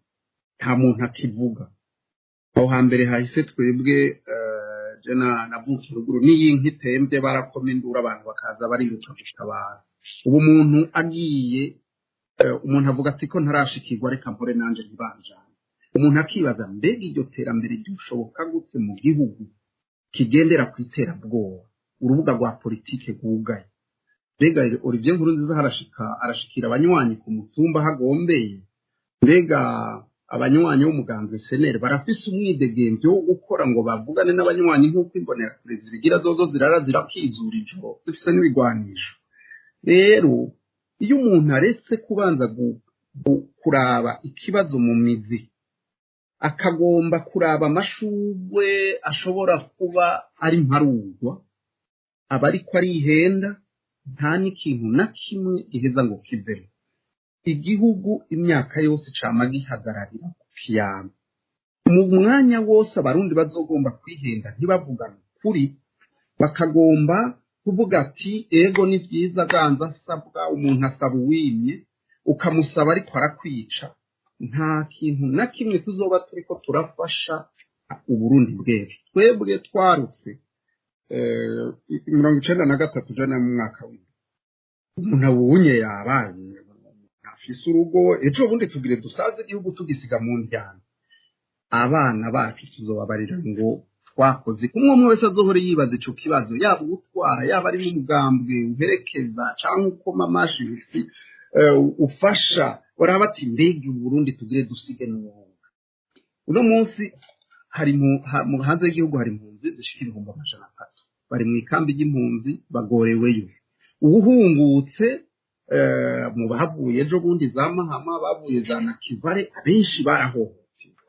nta muntu akivuga. Aho hambere hahise twebwe, je navukiye ruguru, n'iyi nka itembye barakoma induru, abantu bakaza bariruka gutabara. Ubu umuntu agiye, umuntu avuga ati ko ntarashikirwa, reka mpore nanje ntibanjane. Umuntu akibaza mbega iryo terambere ryoshoboka gute mu gihugu kigendera ku iterabwoba, urubuga rwa politike rwugaye? Mbega Olivier Nkurunziza harashika arashikira abanywanyi ku mutumba hagombeye? Mbega abanywanyi b'umugambwe CNL barafise umwidegemvyo wo gukora ngo bavugane n'abanywanyi nk'uko Imbonerakure zibigira? Zozo zirara zirakizura ijoro zifise n'ibigwanisho. Rero iyo umuntu aretse kubanza kuraba ikibazo mu mizi, akagomba kuraba amashurwe ashobora kuba ari mparugwa, aba ariko arihenda, nta n'ikintu na kimwe giheza ngo kivemo. Igihugu imyaka yose cama gihagararira ku kiyago. Mu mwanya wose Abarundi bazogomba kwihenda, ntibavugane ukuri, bakagomba kuvuga ati ego ni byiza, ganza asabwa, umuntu asaba uwimye. Ukamusaba ariko arakwica. Nta kintu na kimwe tuzoba turiko turafasha Uburundi bw'ejo. Twebwe twarutse 93, jana mu mwaka w'indwi, umuntu awunye yabaye afise urugo. Ejo bundi tugire dusaze igihugu tugisiga mu ndyano. Abana bacu tuzobabarira ngo twakoze kumwe? Umwe wese azohora yibaza ico kibazo, yaba uwutwara, yaba ari n'umugambwe uherekeza canke ukoma amashi, ufasha, baraba bati: "Mbega Uburundi tugire dusige n'ubuhunga?" Uno munsi hari mu hanze y'igihugu hari impunzi zishika 300,000, bari mu ikambi ry'impunzi, bagoreweyo. Uwuhungutse mu bavuye ejo bundi za Mahama, bavuye za Nakivale, abenshi barahohotewe.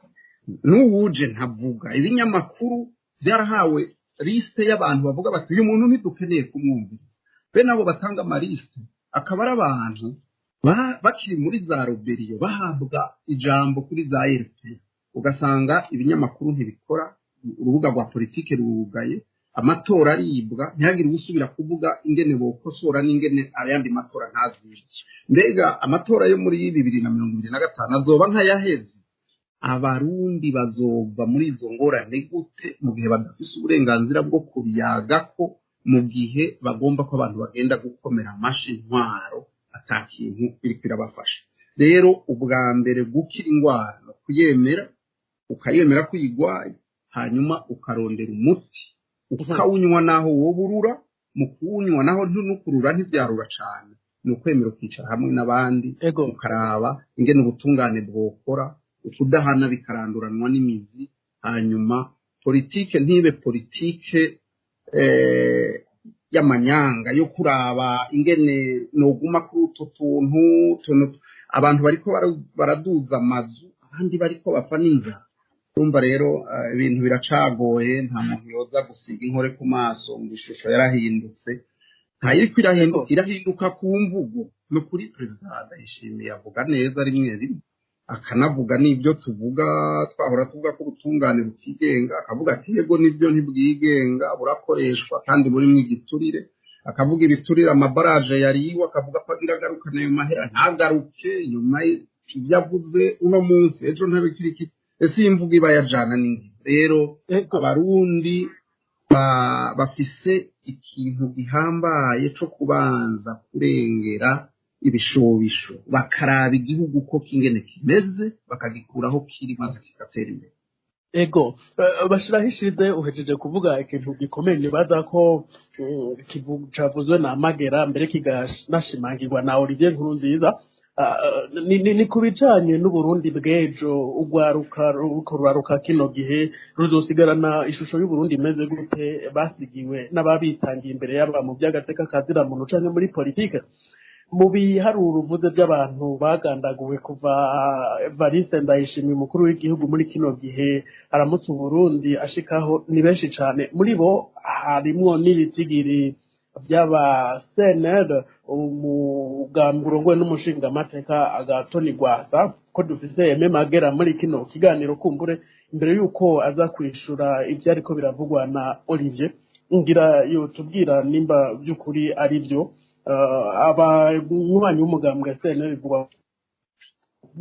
N'uwuje ntavuga. Ibinyamakuru byarahawe liste y'abantu bavuga bati: "Uyu muntu ntidukeneye kumwumviriza." Bene abo batanga amaliste akaba ari abantu bakiri muri za rébellion, bahabwa ijambo kuri za RP, ugasanga ibinyamakuru ntibikora, urubuga rwa politike rurugaye, amatora aribwa, ntihagire usubira kuvuga ingene bokosora n'ingene ayandi matora ntazibwe. Mbega amatora yo muri 2025 azoba nk'ayaheze? Abarundi bazova muri izo ngorane gute mu gihe badafise uburenganzira bwo kubiyagako, mu gihe bagomba ko abantu bagenda gukomera amashi intwaro ata kintu iriko irabafasha? Rero ubwa mbere, gukira indwara no kuyemera, ukayemera ko uyigwaye, hanyuma ukarondera umuti ukawunywa, naho woba urura. Mu kuwunywa naho ntunukurura, ntivyarura cane. Ni ukwemera ukicara hamwe n'abandi, ukaraba ingene ubutungane bwokora, ukudahana bikaranduranwa n'imizi, hanyuma politike ntibe politike y'amanyanga yo kuraba ingene noguma kuri utu tuntu. Abantu bariko baraduza amazu, abandi bariko bapfa n'inzara. Urumva rero ibintu biracagoye. Nta muntu yoza gusiga inkore ku maso ngo ishusho yarahindutse. Ntayiriko irahinduka, irahinduka ku mvugo. Ni ukuri, Perezida Ndayishimiye avuga neza rimwe rimwe, akanavuga n'ibyo tuvuga. Twahora tuvuga ko ubutungane butigenga, akavuga ati: "Yego, nibyo, ntibwigenga, burakoreshwa kandi burimo igiturire." Akavuga ibiturire, amabaraje yariwe, akavuga ko agira agarukane ayo mahera, ntagaruke. Nyuma ibyo avuze uno munsi, ejo ntabikiriki. Ese iyi mvugo iba yajana n'ingiro? Rero Abarundi bafise ikintu gihambaye co kubanza kurengera ibishobisho, bakaraba igihugu uko kingene kimeze, bakagikuraho kiri maze kigatera imbere. Ego, bashiraho ishize. Uhejeje kuvuga ikintu gikomeye, nibaza ko cavuzwe na Magera mbere, kiganashimangirwa na Olivier Nkurunziza. Ni ku bijanye n'Uburundi bw'ejo. Urwaruka ruriko ruraruka kino gihe ruzosigarana ishusho y'Uburundi imeze gute, basigiwe n'ababitangiye imbere yaba mu vy'agateka kazira muntu canke muri politike? Mu biharuro uvuze by'abantu bagandaguwe kuva Evariste Ndayishimiye, umukuru w'igihugu muri kino gihe aramutse Uburundi, ashikaho, ni benshi cane. Muri bo harimwo n'ibitigiri by'aba CNL, umugambi urongowe n'umushingamateka Agathon Rwasa. Ko dufise Aime Magera muri kino kiganiro, kumbure imbere y'uko aza kwishura ibyo ariko biravugwa na Olivier, ngira yotubwira nimba by'ukuri ari byo. Abanywanyi w'umugambwe CNL bivugwa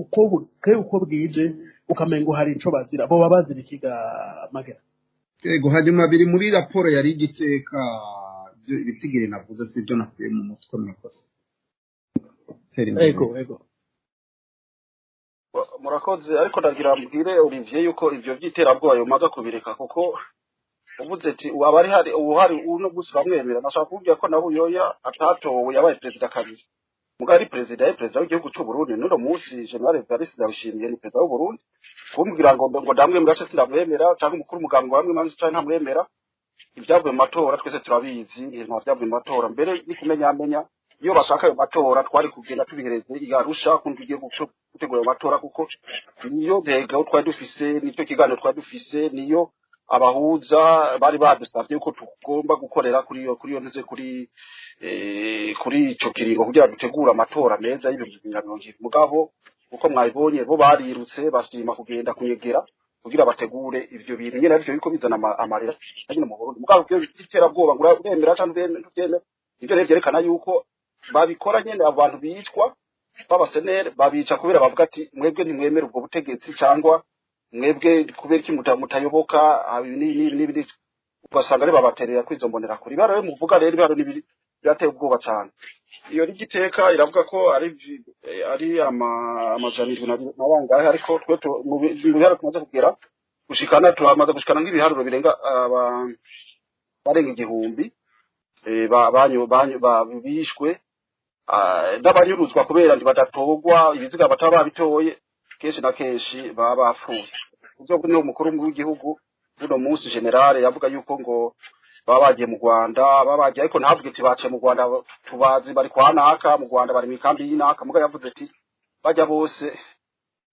uko bukeye uko bwije, ukamengo hari ico bazira. Boba bazira ikiga, Magera? Yego, hanyuma biri muri raporo yari igiteka. Ibitigiri navuze si ibyo nakuye mu mutwe, murakoze. Tera imbere. Ego. Murakoze, ariko ndagira mbwire Olivier yuko ivyo vy'iterabwoba yomaze kubireka, kuko uvuze ati ubu ari hari ubu hari uno gusa bamwemera. Nashaka kuvuga ko na Buyoya atatowe, yabaye perezida kabiri. Mugabo ari perezida, yari perezida w'igihugu c'u Burundi. N'uno munsi General Evariste Ndayishimiye ni perezida w'u Burundi. Kumbwira ngo ndamwemera canke sindamwemera, canke umukuru w'umugambwe wamwe canke ntamwemera, ibyavuye mu matora twese turabizi. Nta byavuye mu matora mbere ni kumenyamenya. Iyo bashaka ayo matora, twari kugenda tubihereze i Arusha kundi tugiye gutegura ayo matora, kuko niyo ntego twari dufise, nicyo kiganiro twari dufise, niyo abahuza bari badusavye yuko tugomba gukorera kuri iyo ntuze, kuri ico kiringo, kugira dutegure amatora meza y'2020. Mugabo uko mwabibonye, bo barirutse bashima kugenda kunyegera kugira bategure ivyo bintu nyene, arivyo biriko bizana amarira nyene mu Burundi. Mugabo ivyo by'iterabwoba ngo uremera canke uvyemera, ivyo rero vyerekana yuko babikora nyene, abo bantu bicwa. b'abasenere babica kubera bavuga ati mwebwe ntimwemera ubwo butegetsi, cyangwa mwebwe kubera iki mutayoboka ibi n'ibi, ugasanga ari babaterera kwizo mbonerakure. Ibara rero muvuga rero, ibara ni birateye ubwoba cyane. Iyo rigiteka iravuga ko ari 700 na bangahe, ariko twe mu biharuro tumaze kugera gushikana, turamaze gushikana nk'ibiharuro birenga barenga 1000 bishwe n'abanyuruzwa kubera ntibadatogwa, ibiziga bataba babitoye, kenshi na kenshi baba bapfuye. Ubwo niwo mukuru w'igihugu buno munsi général yavuga yuko ngo baba bagiye mu Rwanda, baba bagiye, ariko ntavuge ati baciye mu Rwanda tubazi bari kwa naka mu Rwanda, bari mu ikambi y'inaka. Mugabo yavuze ati bajya bose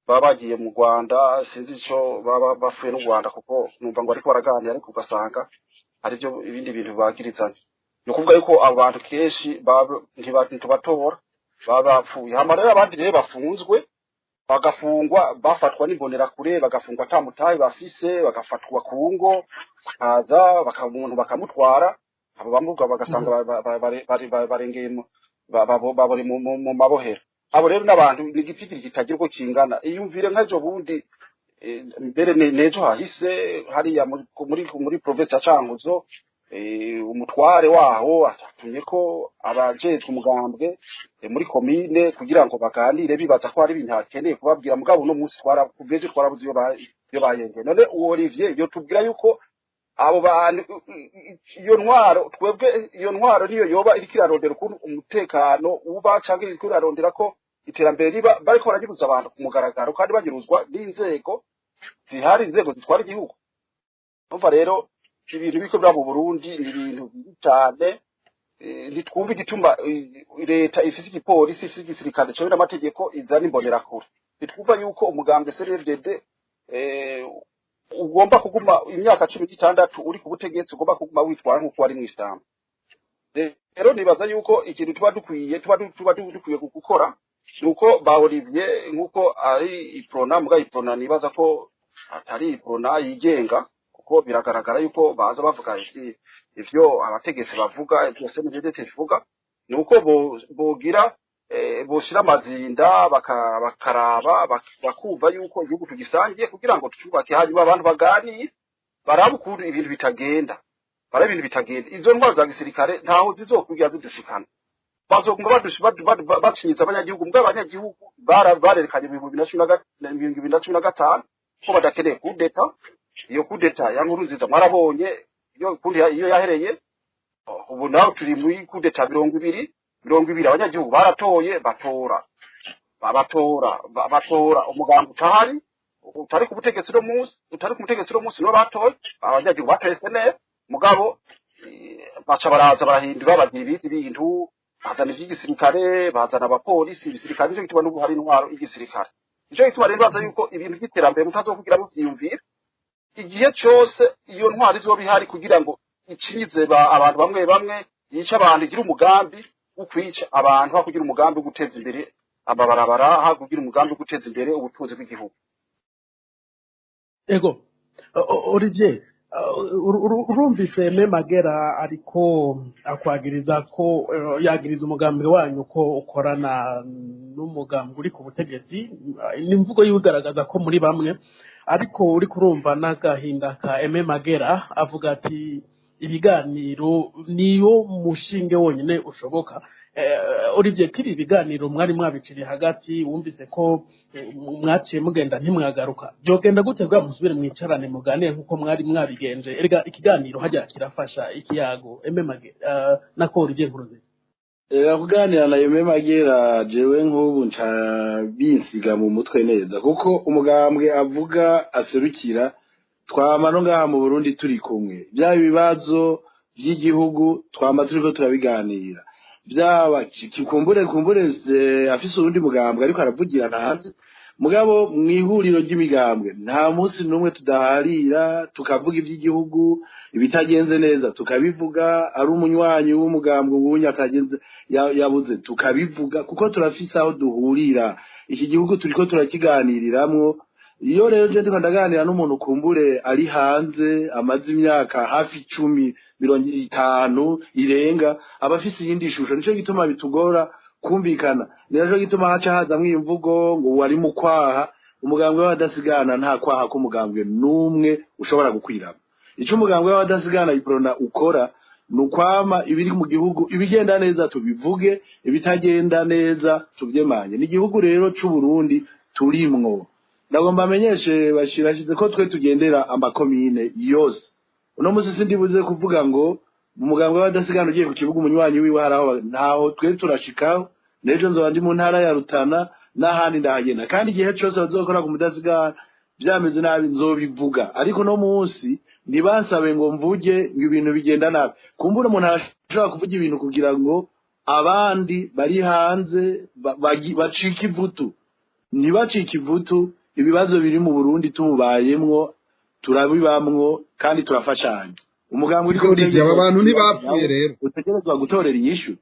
baba bagiye mu Rwanda. Sinzi ico baba bapfuye n'u Rwanda, kuko numva ngo ariko baraganira, ariko ugasanga aribyo ibindi bintu bagirizanya. Ni ukuvuga yuko abantu kenshi ntitubatora, baba bapfuye. Hama rero abandi rero bafunzwe, bagafungwa bafatwa n'imbonerakure, bagafungwa ata mutahe bafise, bagafatwa ku ngo, bakaza umuntu bakamutwara, abo bamuga bagasanga barengeye bari mu mabohero. Abo rero n'abantu ni igitigiri kitagira uko kingana. Iyumvire nk'ejo bundi, mbere n'ejo hahise, hariya muri province ya Cankuzo, umutware waho atumye ko abajejwe umugambwe muri komine kugira ngo baganire, bibaza ko hari ibintu akeneye kubabwira. Mugabo uno munsi kuva ejo twarabuze iyo bayengeye. None uwo Olivier yo tubwira yuko abo bantu, iyo ntwaro, twebwe iyo ntwaro niyo yoba iriko irarondera ukuntu umutekano uba, canke iriko irarondera ko iterambere riba, bariko baranyuruza abantu ku mugaragaro, kandi banyuruzwa n'inzego zihari, inzego zitwara igihugu? Umva rero, ibintu biriko biba mu Burundi ni ibintu bibi cane. Ntitwumva igituma leta ifise igipolisi, ifise igisirikare cemewe n'amategeko, izana imbonerakure. Ntitwumva yuko umugambwe CNDD ugomba kuguma imyaka 16 uri ku butegetsi, ugomba kuguma witwara nk'uko wari mw'ishamba. Rero nibaza yuko ikintu tuba dukwiye gukora nuko ba Olivier, nk'uko ari Uprona, muga Uprona nibaza ko atari Uprona yigenga, kuko biragaragara yuko baza bavuga ivyo abategetsi bavuga, ivyo CNDD ivuga, nuko bogira boshira amazinda, bakaraba, bakumva yuko igihugu tugisangiye kugira ngo tucubake, hanyuma abantu baganire, barabe ukuntu ibintu bitagenda, barabe ibintu bitagenda. Izo ntwaro za gisirikare ntaho zizokwigira zidushikana, bazoguma bacinyiza abanyagihugu. Mbwa abanyagihugu barerekanye mu 2015 ko badakeneye kudeta. Iyo kudeta ya Nkurunziza mwarabonye iyo kundi iyo yahereye. Ubu naho turi muri kudeta 2020. Abanyagihugu baratoye, batora batora umugambi utahari, utari ku butegetsi uno munsi, utari ku butegetsi uno munsi nibo batoye. Abanyagihugu batoye SNL, mugabo baca baraza barahindura, bagira ibindi bintu, bazana ivy'igisirikare, bazana abapolisi, ibisirikare. Nico gituma n'ubu hari intwaro y'igisirikare. Nico gituma rero baza yuko ibintu by'iterambere mutazokugira muvyiyumvira igihe cose iyo ntwaro izoba ihari, kugira ngo icinyize abantu bamwe bamwe, yica abantu, igira umugambi wo kwica abantu, aho kugira umugambi wo guteza imbere amabarabara, aho kugira umugambi wo guteza imbere ubutunzi bw'igihugu. Ego Olivier, urumvise Aime Magera ariko akwagiriza ko yagiriza umugambi wanyu ko ukorana n'umugambi uri ku butegetsi. Ni imvugo yiwe igaragaza ko muri bamwe, ariko uri kurumva n'agahinda ka Aime Magera, avuga ati ibiganiro niyo mushinge wonyine ushoboka. Olivier, kiri ibiganiro mwari mwabiciriye hagati, wumvise ko mwaciye mugenda ntimwagaruka. Byogenda gute bwa musubire mwicarane muganire nk'uko mwari mwabigenje? Erega ikiganiro hajya kirafasha, ikiyago. Aime Magera nako Olivier Nkurunziza. Reka kuganira na Aime Magera, jewe nk'ubu nca binsiga mu mutwe neza, kuko umugambwe avuga aserukira twama no ngaha mu Burundi turi kumwe, byaba ibibazo by'igihugu twama turiko turabiganira, byaba kumbure afise urundi mugambwe ariko aravugira hanze. Mugabo mw'ihuriro ry'imigambwe nta munsi n'umwe tudaharira, tukavuga iby'igihugu, ibitagenze neza tukabivuga, ari umunywanyi w'umugambwe ubunye atagenze yabuze tukabivuga, kuko turafise aho duhurira. Iki gihugu turiko turakiganiriramwo. Iyo rero je ndiko ndaganira n'umuntu kumbure ari hanze, amaze imyaka hafi 10, 50 irenga, aba afise iyindi shusho. Nico gituma bitugora. Kumvikana ni naco gituma haca hazamwo imvugo ngo wari mu kwaha. Umugambwe w'abadasigana nta kwaha k'umugambwe n'umwe ushobora gukwiramo. Ico umugambwe w'abadasigana Iprona ukora ni ukwama ibiri mu gihugu, ibigenda neza tubivuge, ibitagenda neza tuvyemanye. Ni igihugu rero c'Uburundi turimwo. Ndagomba amenyeshe bashirashize ko twe tugendera amakomine yose. Uno musi sindibuze kuvuga ngo umugambwe w'abadasigana ugiye ku kibuga umunywanyi wiwe haraho, ntaho twe turashikaho. N'ejo nzoba ndi mu ntara ya Rutana n'ahandi ndahagenda, kandi igihe cose bazokora ku mudasigana vyameze nabi nzobivuga. Ariko no munsi ntibansabe ngo mvuge ngo ibintu bigenda nabi. Kumbura umuntu arashobora kuvuga ibintu kugira ngo abandi bari hanze bacike ivutu, ntibacike ivutu. Ibibazo biri mu Burundi tububayemwo, turabibamwo kandi turafashanya. Umugambwe uri ku Olivier, aba bantu ntibapfuye rero. Utegerezwa gutorera inyishu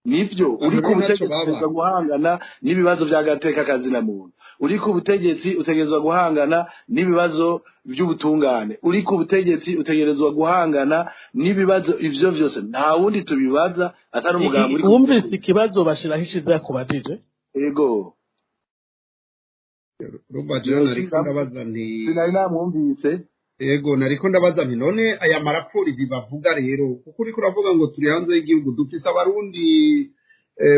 nivyo. Uri ku Abantu butegetsi ntacyo baba. utegerezwa guhangana n'ibibazo vy'agateka kazina muntu. Uri ku butegetsi utegerezwa guhangana n'ibibazo vy'ubutungane. Uri ku butegetsi utegerezwa guhangana n'ibibazo ivyo vyose. Nta wundi tubibaza atari umugambwe uri ku Wumvise butegetsi. ikibazo bashiraho ishize yakubajije? Ego. Urumva jewe nariko ndabaza nti Sinari namwumvise. Ego, nariko ndabaza nti none aya maraporo ibi bavuga rero, kuko uriko uravuga ngo turi hanze y'igihugu, dufise Abarundi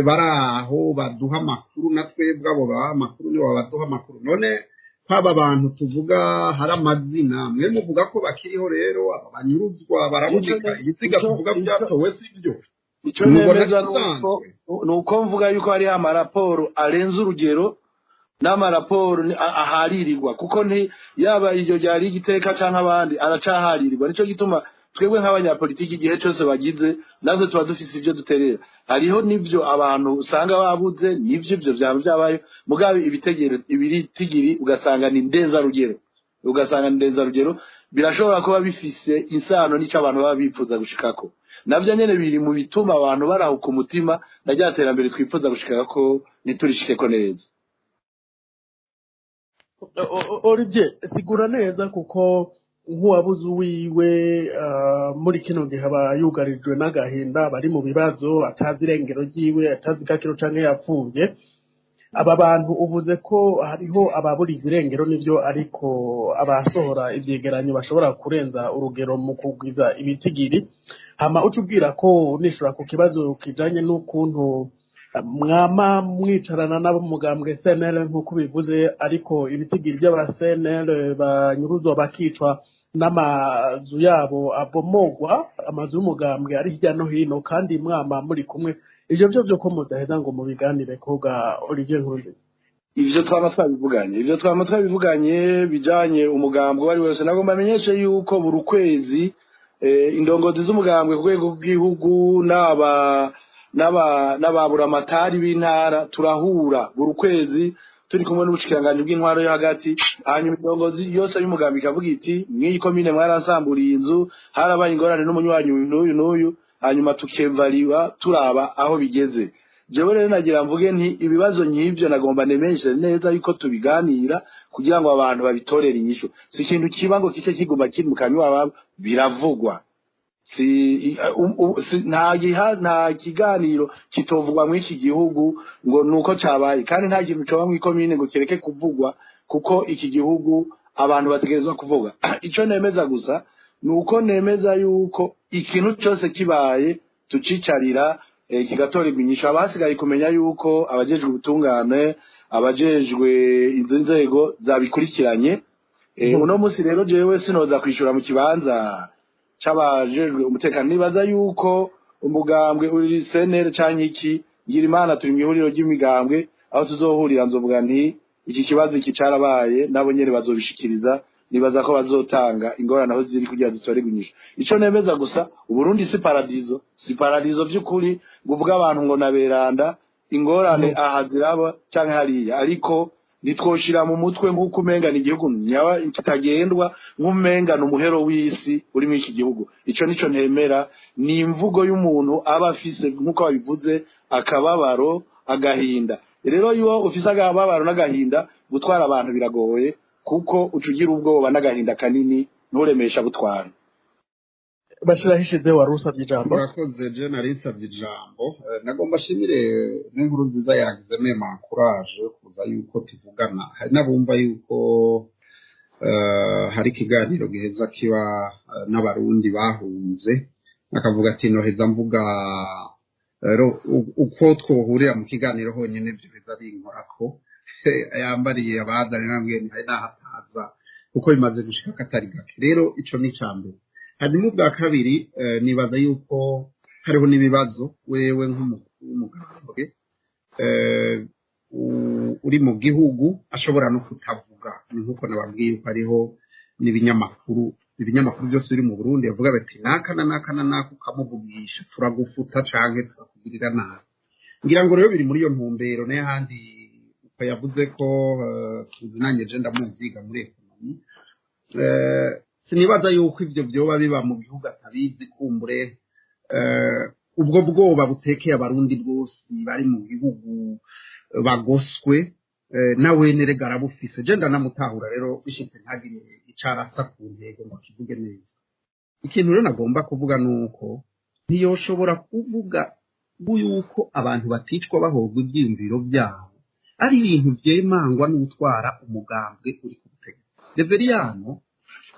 bari aho baduha amakuru, na twebwe abo baha amakuru nibo baduha amakuru. None kwaba bantu tuvuga hari amazina, mwe muvuga ko bakiriho, rero aba banyuruzwa baraboneka, ibiziga tuvuga byatowe sibyo? Ico Mubona nemeza bisanzwe. Nuko mvuga yuko hariho amaraporo arenze urugero n'amaraporo aharirirwa, kuko nti yaba iryo ryari igiteka canke abandi aracaharirirwa. Nico gituma twebwe nk'abanyapolitiki igihe cose bagize natwe tuba dufise ivyo duterera. Hariho n'ivyo abantu usanga babuze, n'ivyo ivyo vyaba vyabaye, mugabe ibitegero ibiritigiri ugasanga ni ndenzarugero, ugasanga ni ndenzarugero. Birashobora kuba bifise insano n'ico abantu baba bifuza gushikako. Navyo nyene biri mu bituma abantu barahuka umutima na rya terambere twifuza gushikako ntiturishikeko neza. Olivier, sigura neza, kuko nk'uwabuze uwiwe muri kino gihe aba yugarijwe n'agahinda, bari mu bibazo, atazi irengero ryiwe, atazi kakiro canke yapfuye. Aba bantu uvuze ko hariho ababuriza irengero, nivyo, ariko abasohora ivyegeranyo bashobora kurenza urugero mu kugwiza ibitigiri. Hama uca ubwira ko nishura ku kibazo kijanye n'ukuntu mwama mwicarana nabo mugambwe CNL nk'uko ubivuze, ariko ibitigiri by'aba CNL banyuruzwa bakicwa n'amazu yabo abomogwa, amazu y'umugambwe ari hirya no hino, kandi mwama muri kumwe, ivyo byo byo ko mudaheza ngo mubiganire koga, Olivier Nkurunziza? Ivyo twama twabivuganye, ivyo twama twabivuganye bijanye umugambwe uwo ari wese. Nagomba amenyeshe yuko buri kwezi indongozi z'umugambwe ku rwego rw'igihugu n'aba n'ababuramatari b'intara turahura buri kwezi turi kumwe n'ubushikiranganji bw'intwaro yo hagati. Hanyuma indongozi yose y'umugambi ikavuga iti: "Mw'iyi komine mwaransamburiye inzu, harabaye ingorane n'umunywanyi uyu n'uyu n'uyu." Hanyuma tukevariwa turaba aho bigeze. Jewe rero nagira mvuge nti ibibazo nk'ivyo nagomba nemeshe neza yuko tubiganira kugira ngo abantu babitorere inyishu. Si ikintu kiba ngo kice kiguma kiri mu kanywa babo, biravugwa. Si nta kiganiro kitovugwa muri iki gihugu ngo nuko cabaye, kandi nta kintu coba mw'ikomine ngo kireke kuvugwa, kuko iki gihugu abantu bategerezwa kuvuga. Ico nemeza gusa nuko nemeza yuko ikintu cose kibaye tucicarira, kigatorerwa inyishu. Abasigaye kumenya yuko abajejwe ubutungane, abajejwe izo nzego zabikurikiranye. Uno musi rero jewe sinoza kwishura mu kibanza c'abajejwe umutekano. Nibaza yuko umugambwe uri CNL canke iki, ngira Imana turi mw'ihuriro ry'imigambwe, aho tuzohurira nzovuga nti iki kibazo iki carabaye, nabo nyene bazobishikiriza. Nibaza ko bazotanga ingorane aho ziri kugira zitorerwe inyishu. Ico nemeza gusa, Uburundi si paradizo, si paradizo vy'ukuri ngo uvuge abantu ngo naberanda. Ingorane aha ziraba canke hariya, ariko ntitwoshira mu mutwe nk'uko umenga ni igihugu nyaba kitagendwa, nk'umenga ni umuhero w'isi uri muri iki gihugu. Ico nico ntemera. Ni imvugo y'umuntu aba afise, nk'uko babivuze, akababaro, agahinda. Rero iyo ufise akababaro n'agahinda, gutwara abantu biragoye, kuko uca ugira ubwoba n'agahinda kanini, nturemesha gutwara. Bashirahishize, wari usabye ijambo. Murakoze. Je nari nsabye ijambo. Nagomba nshimire n'inkuru nziza yagize mema courage yo kuza yuko tuvugana. Hari n'abumva yuko hari ikiganiro giheza kiba n'abarundi bahunze, akavuga ati noheza mvuga rero uko twohurira mu kiganiro honyine ibyo biza binkorako. Yambariye abazanye nambwiye nti hari n'ahataza kuko bimaze gushika katari gake. Rero ico ni ica mbere. Hanyuma ubwa kabiri, nibaza yuko hariho n'ibibazo wewe nk'umukuru w'umugambwe uri mu gihugu ashobora no kutavuga. Ni nk'uko nababwiye yuko hariho n'ibinyamakuru, ibinyamakuru byose biri mu Burundi bavuga bati naka na naka na naka ukamuvugisha turagufuta canke turakugirira nabi. Ngira ngo rero biri muri iyo ntumbero. N'ahandi uko yavuze ko tuzinanye, je ndamuziga muri économie. Sinibaza yuko ivyo vyoba biba mu gihugu atabizi. Kumbure ubwo bwoba butekeye abarundi bwose bari mu gihugu bagoswe, nawe nerega arabufise. Je ndanamutahura. Rero bishitse ntagire icarasa ku ntego ngo akivuge neza. Ikintu rero nagomba kuvuga nuko ntiyoshobora kuvuga yuko abantu baticwa bahorwa ivyiyumviro vyabo ari ibintu vyemangwa n'utwara umugambwe uri ku butegetsi. Reveriyano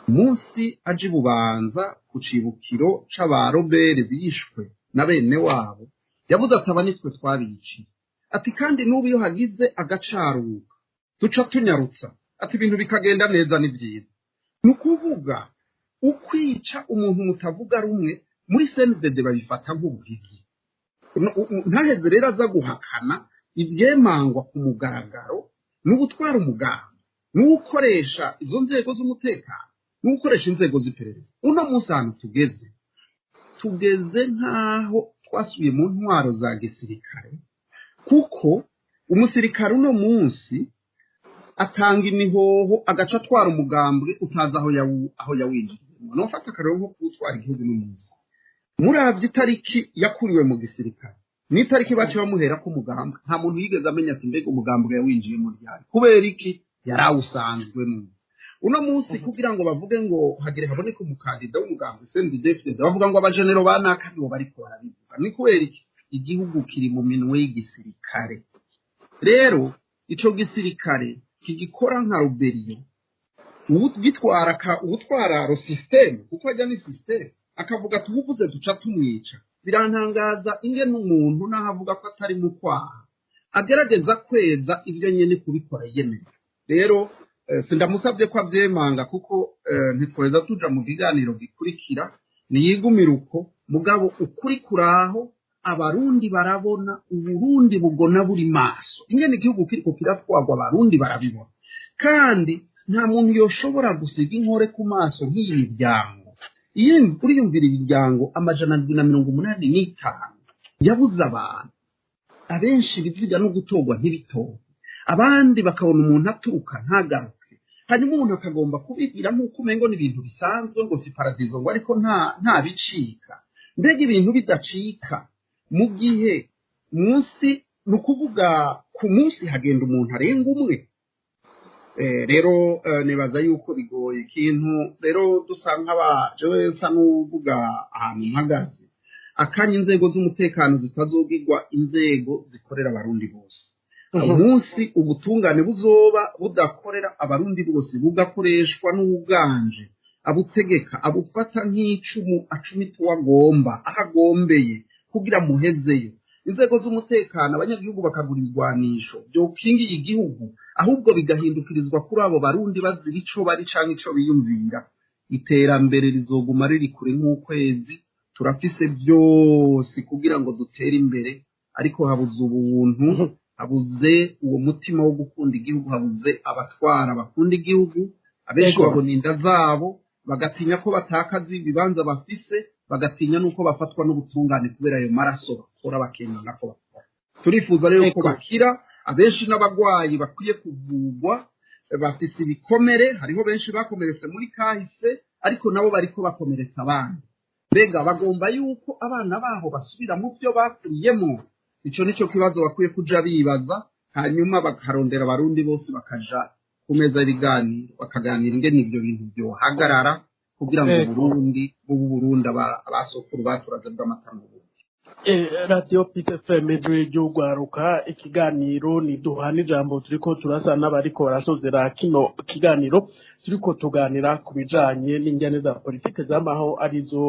munsi aje Bubanza ku cibukiro c'aba Robert bishwe na bene wabo, yavuze ati aba nitwe twabiciye, ati kandi n'ubu iyo hagize agacaruka duca tunyarutsa, ati ibintu bikagenda neza. Ni byiza. Ni ukuvuga ukwica umuntu mutavuga rumwe muri CNDD babifata nk'ubuhigi. Ntaheze rero aza guhakana ibyemangwa ku mugaragaro n'ubutwara umugambi, n'ukoresha izo nzego z'umutekano, n'ukoresha inzego z'iperereza. Uno munsi ahantu tugeze, tugeze nk'aho twasubiye mu ntwaro za gisirikare, kuko umusirikare uno munsi atanga imihoho agaca atwara umugambwe utazi aho yawinjiriyemo. Nufata akarero nko kuwutwara igihugu n'umunsi, muravye itariki yakuriwe mu gisirikare n'itariki baciye bamuhera ko umugambwe, nta muntu yigeze amenya ati mbega umugambwe yawinjiyemo ryari? Kubera iki? Yarawusanzwemo. Uno munsi kugira ngo bavuge ngo hagire haboneke umukandida w'umugambwe CNDD-FDD, bavuga ngo abajenero ba naka nibo bariko barabivuga. Ni kubera iki? Igihugu kiri mu minwe y'igisirikare. Rero ico gisirikare kigikora nka rébellion, uwugitwara uwutwara le système, kuko ajya ni système, akavuga ati uwuvuze duca tumwica. Birantangaza ingene umuntu naho avuga ko atari mu kwaha agerageza kweza ibyo nyene kubikora yemeye. Rero sindamusabye ko avyemanga, kuko ntitweza tuja mu kiganiro gikurikira. Niyigumira uko, mugabo ukuri kuraho. Abarundi barabona Uburundi bugona buri maso ingene igihugu kiriko kiratwagwa. Abarundi barabibona, kandi nta muntu yoshobora gusiga inkore ku maso nk'iyi miryango. Iyo uriyumvira imiryango 785 yabuze abantu, abenshi ibiziga no gutorwa ntibitorwe, abandi bakabona umuntu aturuka ntagaruke, hanyuma umuntu akagomba kubigira nk'uko umengo ni ibintu bisanzwe, ngo si paradizo, ngo ariko nta bicika. Mbega ibintu bidacika mu gihe munsi, ni ukuvuga ku munsi hagenda umuntu arenga umwe. Rero nibaza yuko bigoye. Ikintu rero dusa nk'aba, jewe nsa n'uvuga ahantu mpagaze akanya, inzego z'umutekano zitazogirwa inzego zikorera abarundi bose, umunsi ubutungane buzoba budakorera abarundi bose, bugakoreshwa n'ubuganje abutegeka, abufata nk'icumu acumita uwo agomba aho agombeye kugira muhezeyo, inzego z'umutekano abanyagihugu bakagura ibigwanisho byokingiye igihugu, ahubwo bigahindukirizwa kuri abo barundi bazira ico bari canke ico biyumvira, iterambere rizoguma riri kure nk'ukwezi. Turafise byose kugira ngo dutere imbere, ariko habuze ubuntu, habuze uwo mutima wo gukunda igihugu, habuze abatwara bakunda igihugu. Abenshi babona inda zabo, bagatinya ko batakaza ibibanza bafise, bagatinya n'uko bafatwa n'ubutungane kubera ayo maraso bakora, bakemanga ko bakora. Turifuza rero ko bakira. Abenshi n'abagwayi bakwiye kuvugwa, bafise ibikomere. Hariho benshi bakomeretse muri kahise, ariko nabo bariko bakomeretsa abandi. Mbega bagomba yuko abana baho basubira mu byo bakuriyemo? Ico nico kibazo bakwiye kuja bibaza, hanyuma bakarondera abarundi bose bakaja ku meza y'ibiganiro, bakaganira ingene ivyo bintu byohagarara. Kugira ngo Burundi bubu Burundi abasokuru baturaze bw'amata mu Burundi. Radiyo Peace FM, ijwi ry'urwaruka, ikiganiro ni Duhana Ijambo. Turiko turasa n'abariko barasozera kino kiganiro. Turiko tuganira ku bijanye n'injyane za politike zamaho arizo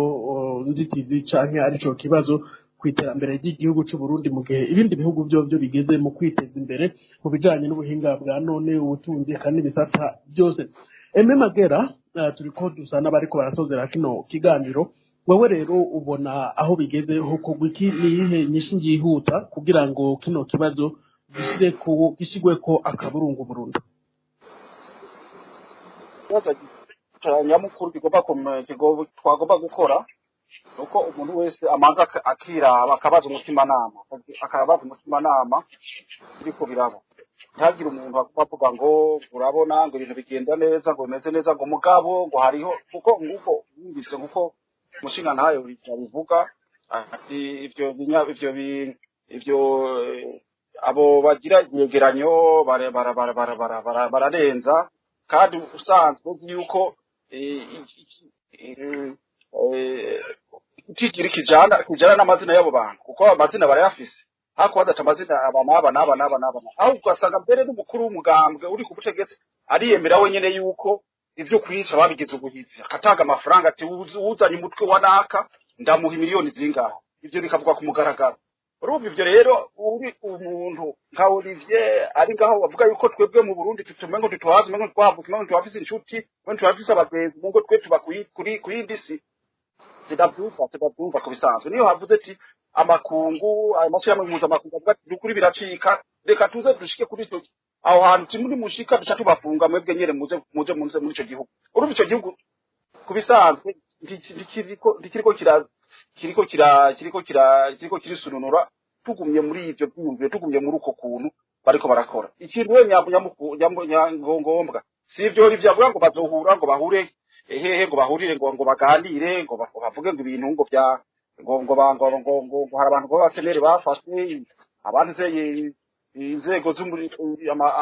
nzitizi canke arico kibazo ku iterambere ry'igihugu c'u Burundi, mu gihe ibindi bihugu vyo bigeze mu kwiteza imbere mu bijanye n'ubuhinga bwa none, ubutunzi, eka n'ibisata byose. Aime Magera, turiko dusa n'abariko barasozera kino kiganiro. Wewe rero ubona aho bigeze hokorwa iki? Niyihe nyishu yihuta kugira ngo kino kibazo gishigweko akaburungu burundu? Ikibazo nyamukuru twagomba gukora nuko umuntu wese amanza akiraba, akabaza umutimanama biriko biraba. Ntihagire umuntu avuga ngo urabona ngo ibintu bigenda neza, ngo bimeze neza, ngo mugabo ngo hariho, kuko nguko wumvise nkuko umushinga ntayo bivuga ati ivyo abo bagira ibyegeranyo bararenza, kandi usanzwe uzi yuko ikigira kijana n'amazina y'abo bantu, kuko amazina barayafise, hako badaca amazina aba n'aba n'aba n'aba n'aba, aho ugasanga mbere n'umukuru w'umugambwe uri ku butegetsi ariyemera wenyene yuko ivyo kwica babigize ubuhizi, akatanga amafaranga ati "Uzanye umutwe wa naka ndamuha miliyoni zingahe." Ivyo bikavugwa ku mugaragaro. Urumva ivyo rero, uri umuntu nka Olivier ari ngaho bavuga yuko twebwe mu Burundi tutumengo ntituhazi, umengo ntitwavuka, umengo ntitwafise inshuti, umengo ntitwafise abagenzi, umengo twe tuba kuyindi si. Sinavyumva ku bisanzwe. Niyo havuze ati amakungu, ayo mashirahamwe mpuzamakungu avuga ati nukuri biracika, reka tuze dushike kuri ico aho hantu timuri mushika duca tubafunga, mwebwe nyene muze muri ico gihugu. Urumva ico gihugu ku bisanzwe ntikiriko kira kiriko kira kiriko kira kiriko kirisununura. Tugumye muri ivyo byiyumviro, tugumye muri uko kuntu bariko barakora ikintu, we ngombwa si ivyo avuga ngo bazohura, ngo bahure hehe, ngo bahurire, ngo baganire, ngo bavuge ngo ibintu ngo vya ngo ngo ngo ngo ngo ngo hari abantu b'abaseneri bafashwe, abandi se inzego z'umuri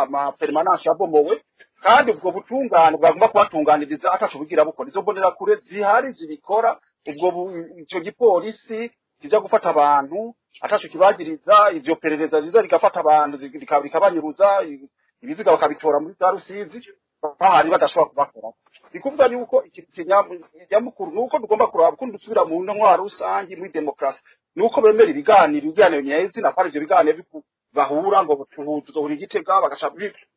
ama permanence yabomowe, kandi ubwo butungane bwagomba kubatunganiriza ataco bugira bukora. Izo mbonerakure zihari zibikora, ubwo ico gipolisi kija gufata abantu ataco kibagiriza, ivyo perereza riza rigafata abantu rikabanyuruza, ibiziga bakabitora muri za Rusizi bahari badashobora kubakora. Ni kuvuga yuko ikintu nyamukuru nuko tugomba kuraba ukuntu dusubira mu ntwaro rusange, muri demokarasi, nuko bemera ibiganiro, ibiganiro nyezina, ko ari ivyo biganiro bahura ngo tuzohura igitega, bagaca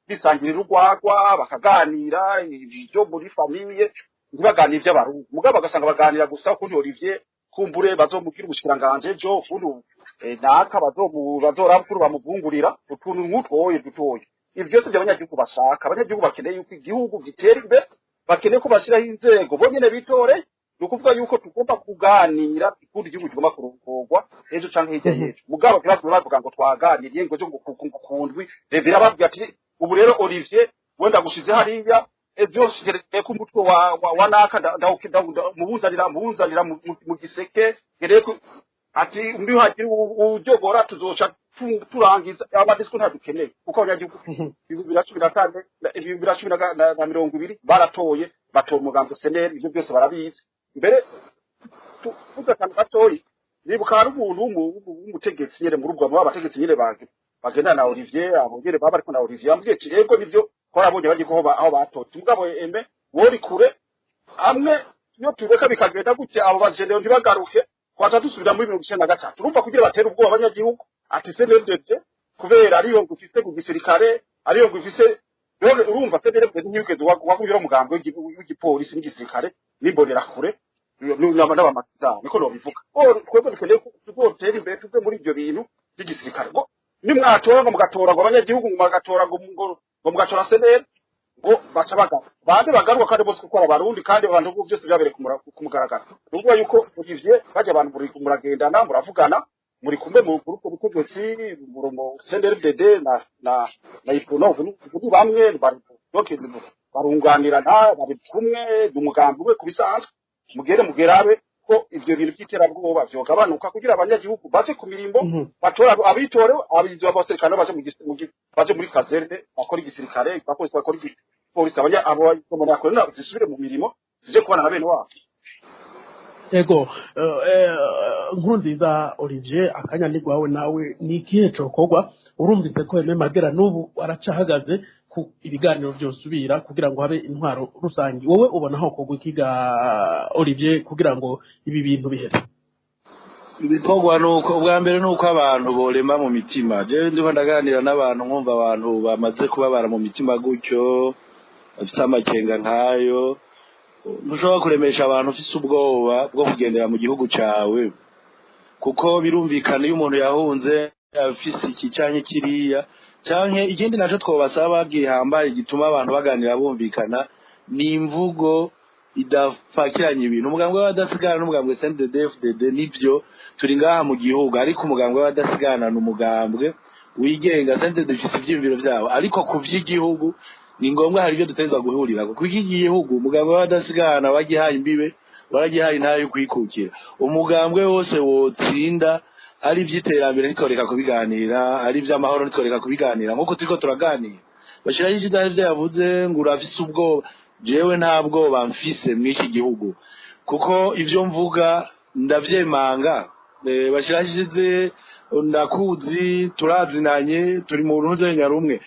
bisangirira urwagwa, bakaganira ibyo muri famille, ntibaganire ivy'abarundi. Mugabo bagasanga baganira gusa ukuntu Olivier kumbure bazomugira ubushikiranganje ejo, ukuntu naka bazoraba ukuntu bamuvungurira utuntu nk'utwoye dutoya. Ivyo byose by'abanyagihugu bashaka, abanyagihugu bakeneye yuko igihugu gitera imbere, bakeneye ko bashyiraho inzego bonyene bitore. Ni ukuvuga yuko tugomba kuganira ukundi igihugu kigomba kurongorwa ejo canke hirya y'ejo. Mugabo ntibagume bavuga ngo twaganiriye, ngo ejo ngo kundwi Revera babwira ati ubu rero Olivier wenda gushize hariya, ejo ngereye ko umutwe wa naka mubunzanira mu giseke, ngereye ko ati mbihagira ujogora tuzoca turangiza amadiscours. Ntadukeneye, kuko abanyagihugu 2014, 2020 baratoye, batora umugambi CNL. Ivyo byose barabizi. Mbere tuvuze akantu gatoyi, nibuka hari umuntu w'umutegetsi nyene muri ubwo abategetsi nyene bagendana na Olivier, abo nyene baba bariko na Olivier, yambwiye ati ego nivyo ko arabonye bagiye ko aho batoye, mugabo embe wori kure amwe iyo tureka bikagenda gutya, abo bajenero ntibagaruke, twaca dusubira muri 93. Urumva, kugira batere ubwoba abanyagihugu ati CNDD kubera ariyo ngo ifise ku gisirikare, ariyo ngo ifise. Rero urumva CNDD ntiyigeze wakugira umugambi w'igipolisi n'igisirikare n'imbonerakure n'abamakiza, niko nobivuga. Twebwe dukeneye ko tuzotera imbere tuve muri ibyo bintu by'igisirikare, ngo nimwatora, ngo mugatora, ngo abanyagihugu ngo mugatora, ngo mugatora CNL, ngo baca bagaruka bande bagaruka, kandi bose kuko ari abarundi, kandi abantu byose byabereye ku mugaragaro. Ni ukuvuga yuko Olivier bajya abantu muragendana, muravugana, muri kumwe mu kuri ubwo butegetsi mu CNDD na Uprona, ubu ni bamwe bari, donc barunganirana, bari kumwe, ni umugambi umwe ku bisanzwe. Mugere mugerabe ko ivyo bintu by'iterabwoba vyogabanuka kugira abanyagihugu baje ku mirimbo, batora abitorewe, abizo abasirikare baje baje muri caserne bakora igisirikare, abapolisi bakora igipolisi, abanya abo zisubire mu mirimo. Zije kubana na bene wabo. Ego, Nkurunziza Olivier, akanya ni gwawe. Nawe ni ikihe cokorwa? Urumvise ko Aime Magera n'ubu aracahagaze ku ibiganiro vyosubira kugira ngo habe intwaro rusangi. Wowe ubona aho kogwa ikiga, Olivier, kugira ngo ibi bintu bihere? Ibikorwa ni uko, ubwa mbere ni uko abantu borema mu mitima. Jewe ndiko ndaganira n'abantu, nkumva abantu bamaze kubabara mu mitima gutyo, bafise amakenga nkayo. Ntushobora kuremesha abantu ufise ubwoba bwo kugendera mu gihugu cawe, kuko birumvikana iyo umuntu yahunze afise iki canke kiriya canke ikindi. Naco twobasaba gihambaye gituma abantu baganira bumvikana ni imvugo idapakiranye ibintu. Umugambwe w'abadasigana n'umugambwe CNDD-FDD, nivyo turi ngaha mu gihugu, ariko umugambwe w'abadasigana ni umugambwe wigenga. CNDD ifise ivyiyumviro vyabo, ariko ku vy'igihugu ni ngombwa hari ivyo dutegerezwa guhurira, kuko iki gihugu umugambwe w'abadasigana wagihaye imbibe, waragihaye intahe yo kwikukira. Umugambwe wose wotsinda, ari ivy'iterambere ntitworeka kubiganira, ari ivy'amahoro ntitworeka kubiganira nk'uko turiko turaganira. Bashiraho ishidani ivyo yavuze ngo urafise ubwoba. Jewe nta bwoba mfise mw'iki gihugu, kuko ivyo mvuga ndavyemanga. Bashirashize ndakuzi, turazinanye, turi mu runzenya rumwe.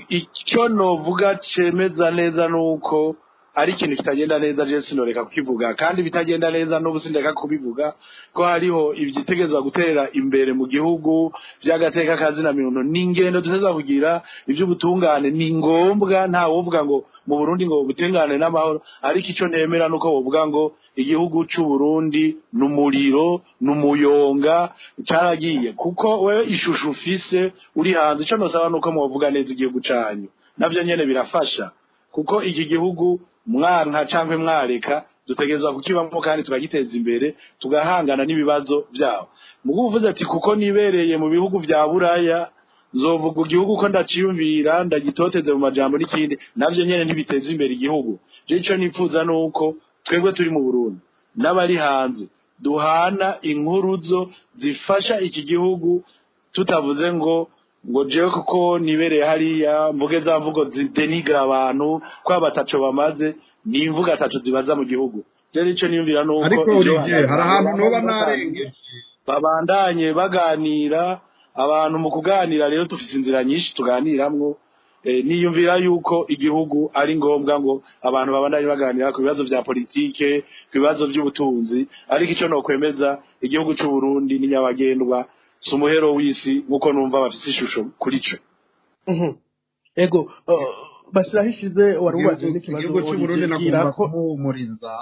Icyo novuga cemeza neza nuko ari ikintu kitagenda neza, je sinoreka kukivuga, kandi bitagenda neza n'ubu sindeka kubivuga, ko hariho ivyitegerezwa gutera imbere mu gihugu vy'agateka kazina muntu n'ingendo dutegerezwa kugira. Ivy'ubutungane ni ngombwa, nta wovuga ngo mu Burundi ngo ubutungane n'amahoro, ariko ico nemera nuko wovuga ngo igihugu c'u Burundi n'umuriro n'umuyonga caragiye, kuko wewe ishusho ufise uri hanze. Ico nosaba nuko mwovuga neza igihugu canyu, navyo nyene birafasha, kuko iki gihugu mwanka canke mwareka dutegerezwa kukibamo kandi tukagiteza imbere, tugahangana n'ibibazo vyabo. Mugu uvuze ati kuko nibereye mu bihugu vya Buraya nzovuga igihugu ko ndaciyumvira, ndagitoteze mu majambo n'ikindi, navyo nyene ntibiteza imbere igihugu. Je ico nipfuza nuko twebwe turi mu Burundi n'abari hanze duhana inkuruzo zifasha iki gihugu, tutavuze ngo jewe kuko nibereye hariya mvuge za mvugo zidenigra abantu ko bataco bamaze, ni imvugo ataco zibaza mu gihugu. Je nico niyumvira nuko Ariko ivyo Olivier, hari ahantu noba narengeje. Babandanye baganira abantu. Mu kuganira rero dufise inzira nyinshi tuganiramwo. Niyumvira yuko igihugu ari ngombwa ngo abantu babandanye baganira ku bibazo vya politike, ku bibazo vy'ubutunzi, ariko ico nokwemeza, igihugu c'u Burundi ni nyabagendwa, si umuhero w'isi nkuko numva bafise ishusho kuri co. Ego, Bashiraho ishize wari ubaje n'ikibazo. Igihugu cy'u Burundi Olivier, bwira nagomba ko kumuhumuriza.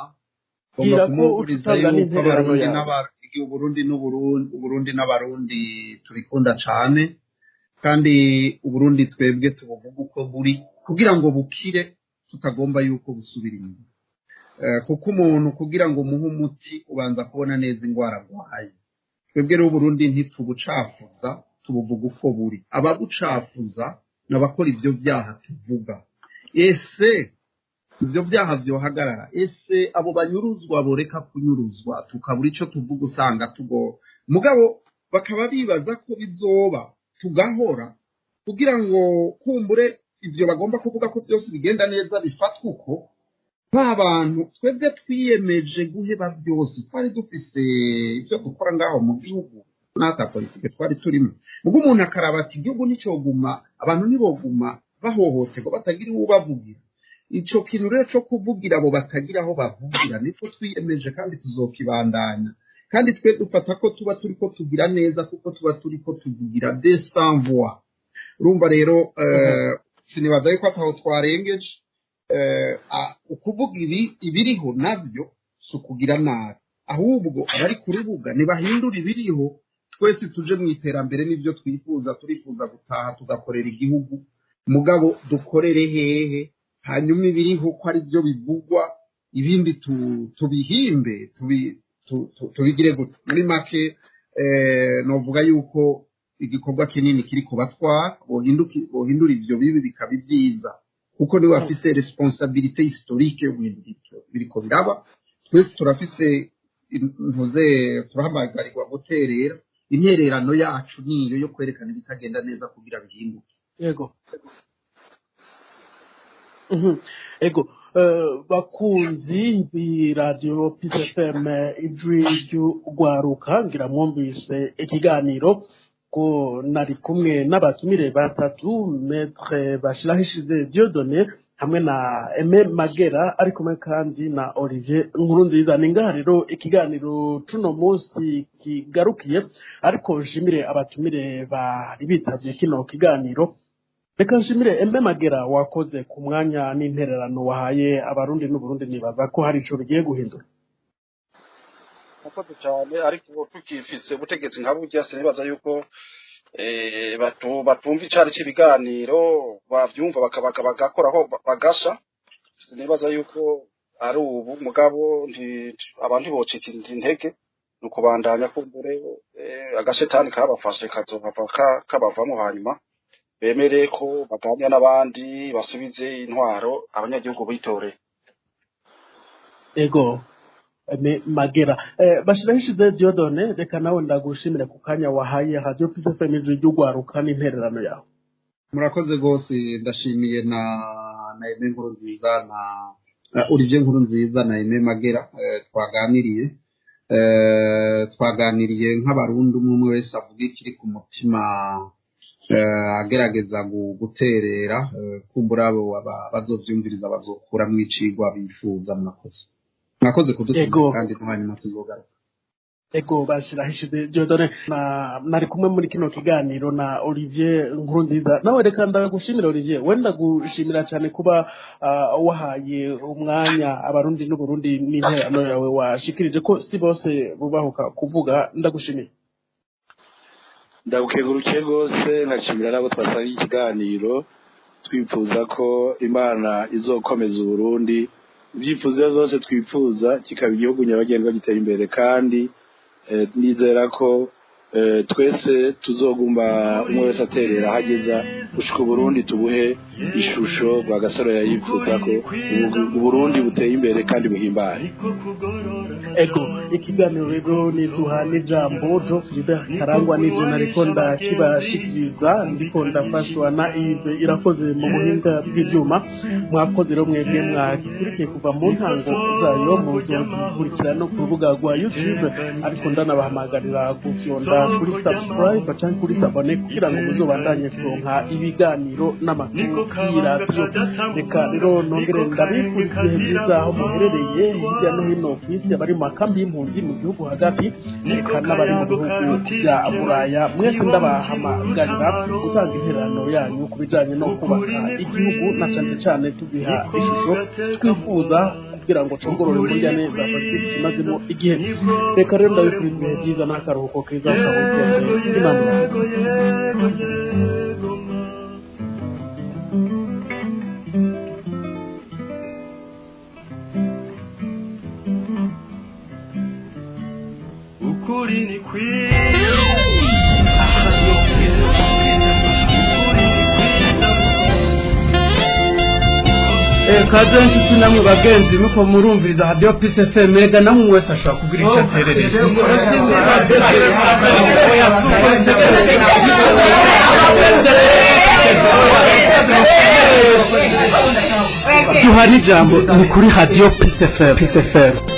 Bwira Ngomba ko kumuhumuriza utanga yuko n'intererano Abarundi yawe. Uburundi n'Uburundi, Uburundi n'Abarundi tubikunda cane, kandi Uburundi twebwe tubuvuga uko buri kugira ngo bukire, tutagomba yuko busubira inyuma. Kuko umuntu kugira ngo umuhe umuti ubanza kubona neza ingwara arwaye. Twebwe rero Uburundi ntitubucafuza, tubuvuga uko buri. Ababucafuza n'abakora ivyo vyaha tuvuga. Ese ivyo vyaha vyohagarara? Ese abo banyuruzwa boreka kunyuruzwa? Tukabura ico tuvuga, usanga tugo mugabo bakaba bibaza ko bizoba, tugahora kugira ngo kumbure ivyo bagomba kuvuga ko byose bigenda neza bifatwa uko. Ba bantu twebwe twiyemeje guheba byose, twari dufise ivyo dukora ngaho mu gihugu n'ata politike twari turimo. Ubwo umuntu akaraba ati igihugu nticoguma, abantu ntiboguma bahohoterwa batagira uwubavugira. Ico kintu rero co kuvugira abo batagira aho bavugira nico twiyemeje, kandi tuzokibandanya. Kandi twe dufata ko tuba turiko tugira neza, kuko tuba turiko tuvugira des sans voix. Urumva rero, sinibaza yuko ataho twarengeje. Ukuvuga ibi ibiriho navyo si ukugira nabi, ahubwo abari ku rubuga ntibahindura ibiriho, twese tuje mu iterambere. N'ibyo twifuza, turifuza gutaha tugakorera igihugu. Mugabo dukorere hehe? Hanyuma ibiriho ko ari byo bivugwa, ibindi tubihimbe, tubigire gute? Muri make, novuga yuko igikorwa kinini kiri kubatwara, bohindura ivyo bibi bikaba ibyiza, kuko niwe bafise responsabilité historique yo guhindura ivyo biriko biraba. Twese turafise ntuze, turahamagarirwa guterera. Intererano yacu niyo yo kwerekana ibitagenda neza kugira bihinduke. Yego. Ego. Bakunzi b'iradiyo Peace FM, Ijwi ry'Urwaruka, ngira mwumvise ikiganiro ko nari kumwe n'abatumire batatu: Maître Bashirahishize Dieudonné, hamwe na Aime Magera, ari kumwe kandi na Olivier Nkurunziza. Ni ngaha rero ikiganiro cuno munsi kigarukiye, ariko nshimire abatumire bari bitavye kino kiganiro. Reka nshimire Aime Magera wakoze ku mwanya n'intererano wahaye Abarundi n'Uburundi. Nibaza ko hari ico bigiye guhindura. Murakoze cyane, ariko tukifise ubutegetsi nka burya, sinibaza yuko batumva icari c'ibiganiro. Bavyumva bagakoraho bagasha. Sinibaza yuko ari ubu, mugabo abantu ntibocika intege, ni ukubandanya. Kumbure agashetani kabafashe kazohava kabavamo, hanyuma bemere ko baganira n'abandi, basubize intwaro abanyagihugu bitoreye. Ego, Aime Magera. Bashirahishize Dieudonné, reka nawe ndagushimire ku kanya wahaye Radio Peace FM, Ijwi ry'Urwaruka, n'intererano yawe. Murakoze rwose. Ndashimiye na Aime Nkurunziza na Olivier Nkurunziza na Aime Magera twaganiriye. Twaganiriye nk'Abarundi, umwe umwe wese avuga ikiri ku mutima, agerageza guterera. Kumbura abo bazovyumviriza bazokuramwo icigwa bifuza. Murakoze, mwakoze kudutumira. Kandi no hanyuma tuzogaruka. Ego, Bashirahishize Dieudonné, na nari kumwe muri kino kiganiro na Olivier Nkurunziza. Nawe reka ndagushimira, Olivier, wenda gushimira cyane kuba wahaye umwanya Abarundi n'Uburundi n'intererano yawe washikirije, ko si bose bubahuka kuvuga. Ndagushimiye. Ndagukengurukiye rwose, nkashimira n'abo twasangiye ikiganiro. Twifuza ko Imana izokomeza Uburundi, ibyifuzo byose twifuza kikaba igihugu nyabagendwa gitera imbere, kandi nizera ko twese tuzogumba, umwe wese aterera ahageza, gushika Uburundi tubuhe ishusho Rwagasore yayifuza, ko Uburundi buteye imbere kandi buhimbaye. Ego, ikiganiro rero niduha n'ijambo. Jo Philibert Karangwa n'ivyo nariko ndakibashikiriza, ndiko ndafashwa na Yves Irakoze mu buhinga bw'ivyuma. Mwakoze rero mwebwe mwagikurikiye kuva mu ntango zayo. Muzogikurikira no ku rubuga rwa YouTube, ariko ndanabahamagarira gufyonda kuri subscribe canke kuri s'abonner kugira ngo muzobandanye kuronka ibiganiro n'amakuru y'iradiyo. Reka rero nongere ndabifuriza ibihe byiza aho muherereye hirya no hino ku isi, abari mu makambi y'impunzi mu gihugu hagati, reka n'abari mu bihugu bya Buraya. Mwese ndabahamagarira gutanga intererano yanyu ku bijanye no kubaka igihugu, na cane cane tugiha ishusho twifuza kugira ngo congorore murya neza politiki kimazemo igihe. Reka rero ndabifuriza ibihe byiza n'akaruhuko keza. Imana. Yego, yego, yego ma. Ukuri ni kwiza, ukuri ni kwiza. Kaze nshuti namwe bagenzi muko murumviriza Radio Peace FM. Mega namwe wese ashobora kugira icyo aterereza. Duhana ijambo, ni kuri Radio Peace FM, Peace FM.